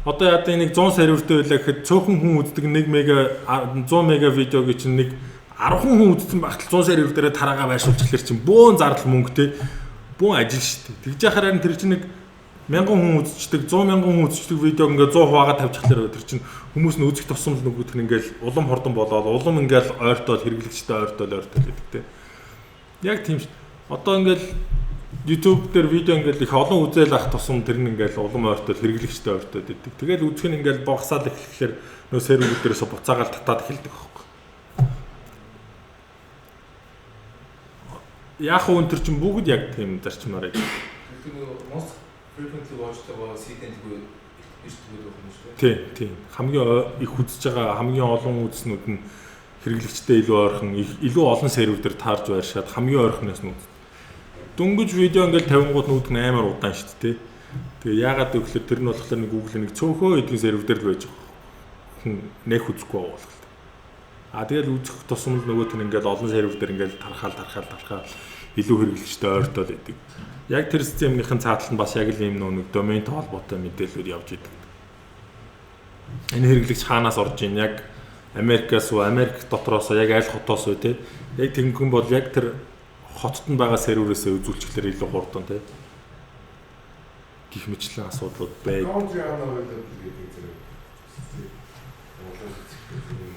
одоо яадаг нэг 100 сервертэй байлаа гэхэд цөөхөн хүн үздэг 1 мега 100 мега видеог чинь нэг 10 хүн үзсэн багт 100 сервер дээрээ тараагаа байршуулчихлаар чинь бөөн зардал мөнгөтэй бөөн ажил шүү дээ. Тэгж яхаар харин тэр чинь нэг 1000 хүн үзчихдэг, 100 мянган хүн үзчихдэг видеог ингээд 100 хуваагаа тавьчихлаар тэр чинь хүмүүс нь үзэх тусам л нөгөөх нь ингээд улам хурдан болоод улам ингээд ойртол хэрэглэгчтэй ойртол ойртол гэдэг те. Яг тийм шүү. Одоо ингээд YouTube дээр видео ингээд их олон үзэл ах тусам тэр нь ингээд улам ойртол хэрэглэгчтэй ойртоод идэг. Тэгэл үзэх нь ингээд богсаал эхлэхлээр нөө серверүүд дээрээс буцаагаал татаад эхэлдэг байхгүй. Яг уу энэ төр чинь бүгд яг тийм зарчмаар яг. Тэгэхээр нөгөө most frequently watched-тайгаа CDN-гүй иртгүүд байх юм шүү дээ. Тийм, тийм. Хамгийн их үзэж байгаа хамгийн олон үзснүүд нь хэрэглэгчтэй илүү ойрхон, илүү олон сервер дээр таарж байршаад хамгийн ойрхоноос нь үздэг. Дөнгөж видео ингээл тавингууд нүүдг нь амар удаан шүү дээ. Тэгээ яагаад вэ гэхээр тэр нь болохоор нэг Google нэг цөөхөө эдгээр сервер дээр л байж байгаа. Хүн нэх үзэхгүй байгаа болох. А тэгэл үзэх тусам л нөгөөх нь ингээл олон сервер дээр ингээл тархаал тархаал тархаал илүү хэрэглэгчтэй ойртол идэг. Яг тэр системнийхэн цаатал нь бас яг л ийм нэг доментэй холбоотой мэдээлэлүүд явж идэг. Энэ хэрэглэгч хаанаас орж ийн яг Америкаас уу, Америк дотроос яг аль хотоос вэ те. Яг тэнгэн бол яг тэр хотод нь байгаа серверээсээ үзүүлчихлээр илүү хурдан те. Гэх мэтлэн асуудлууд байг.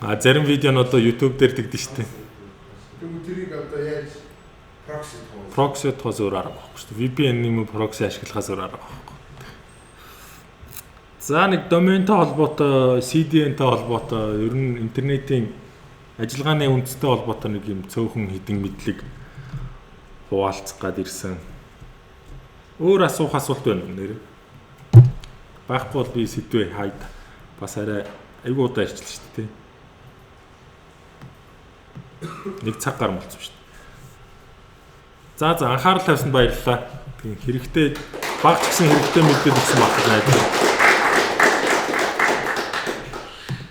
А зарим видео нь одоо YouTube дээр тэгдэж штэ. Тэгвэл тэрийг одоо яаж прокси прокси тоос өөр арга байхгүй шүү дээ. VPN юм уу прокси ашиглахаас өөр арга байхгүй. За нэг доментой холбоотой, CDN-тэй холбоотой, ер нь интернетийн ажиллагааны үндстэй холбоотой нэг юм цөөхөн хідэн мэдлэг хуваалцах гад ирсэн. Өөр асуух асуулт байна уу нэр? Байхгүй бол би сэдвээ хайд бас арай айгүй удаа ярьчлаа шүү дээ. Нэг цаг гарсан болсон шүү дээ. За за анхаарал тавьсанд баярлалаа. Тийм хэрэгтэй баг ч гэсэн хэрэгтэй мэдээлэл өгсөн байх гэж найдаж байна.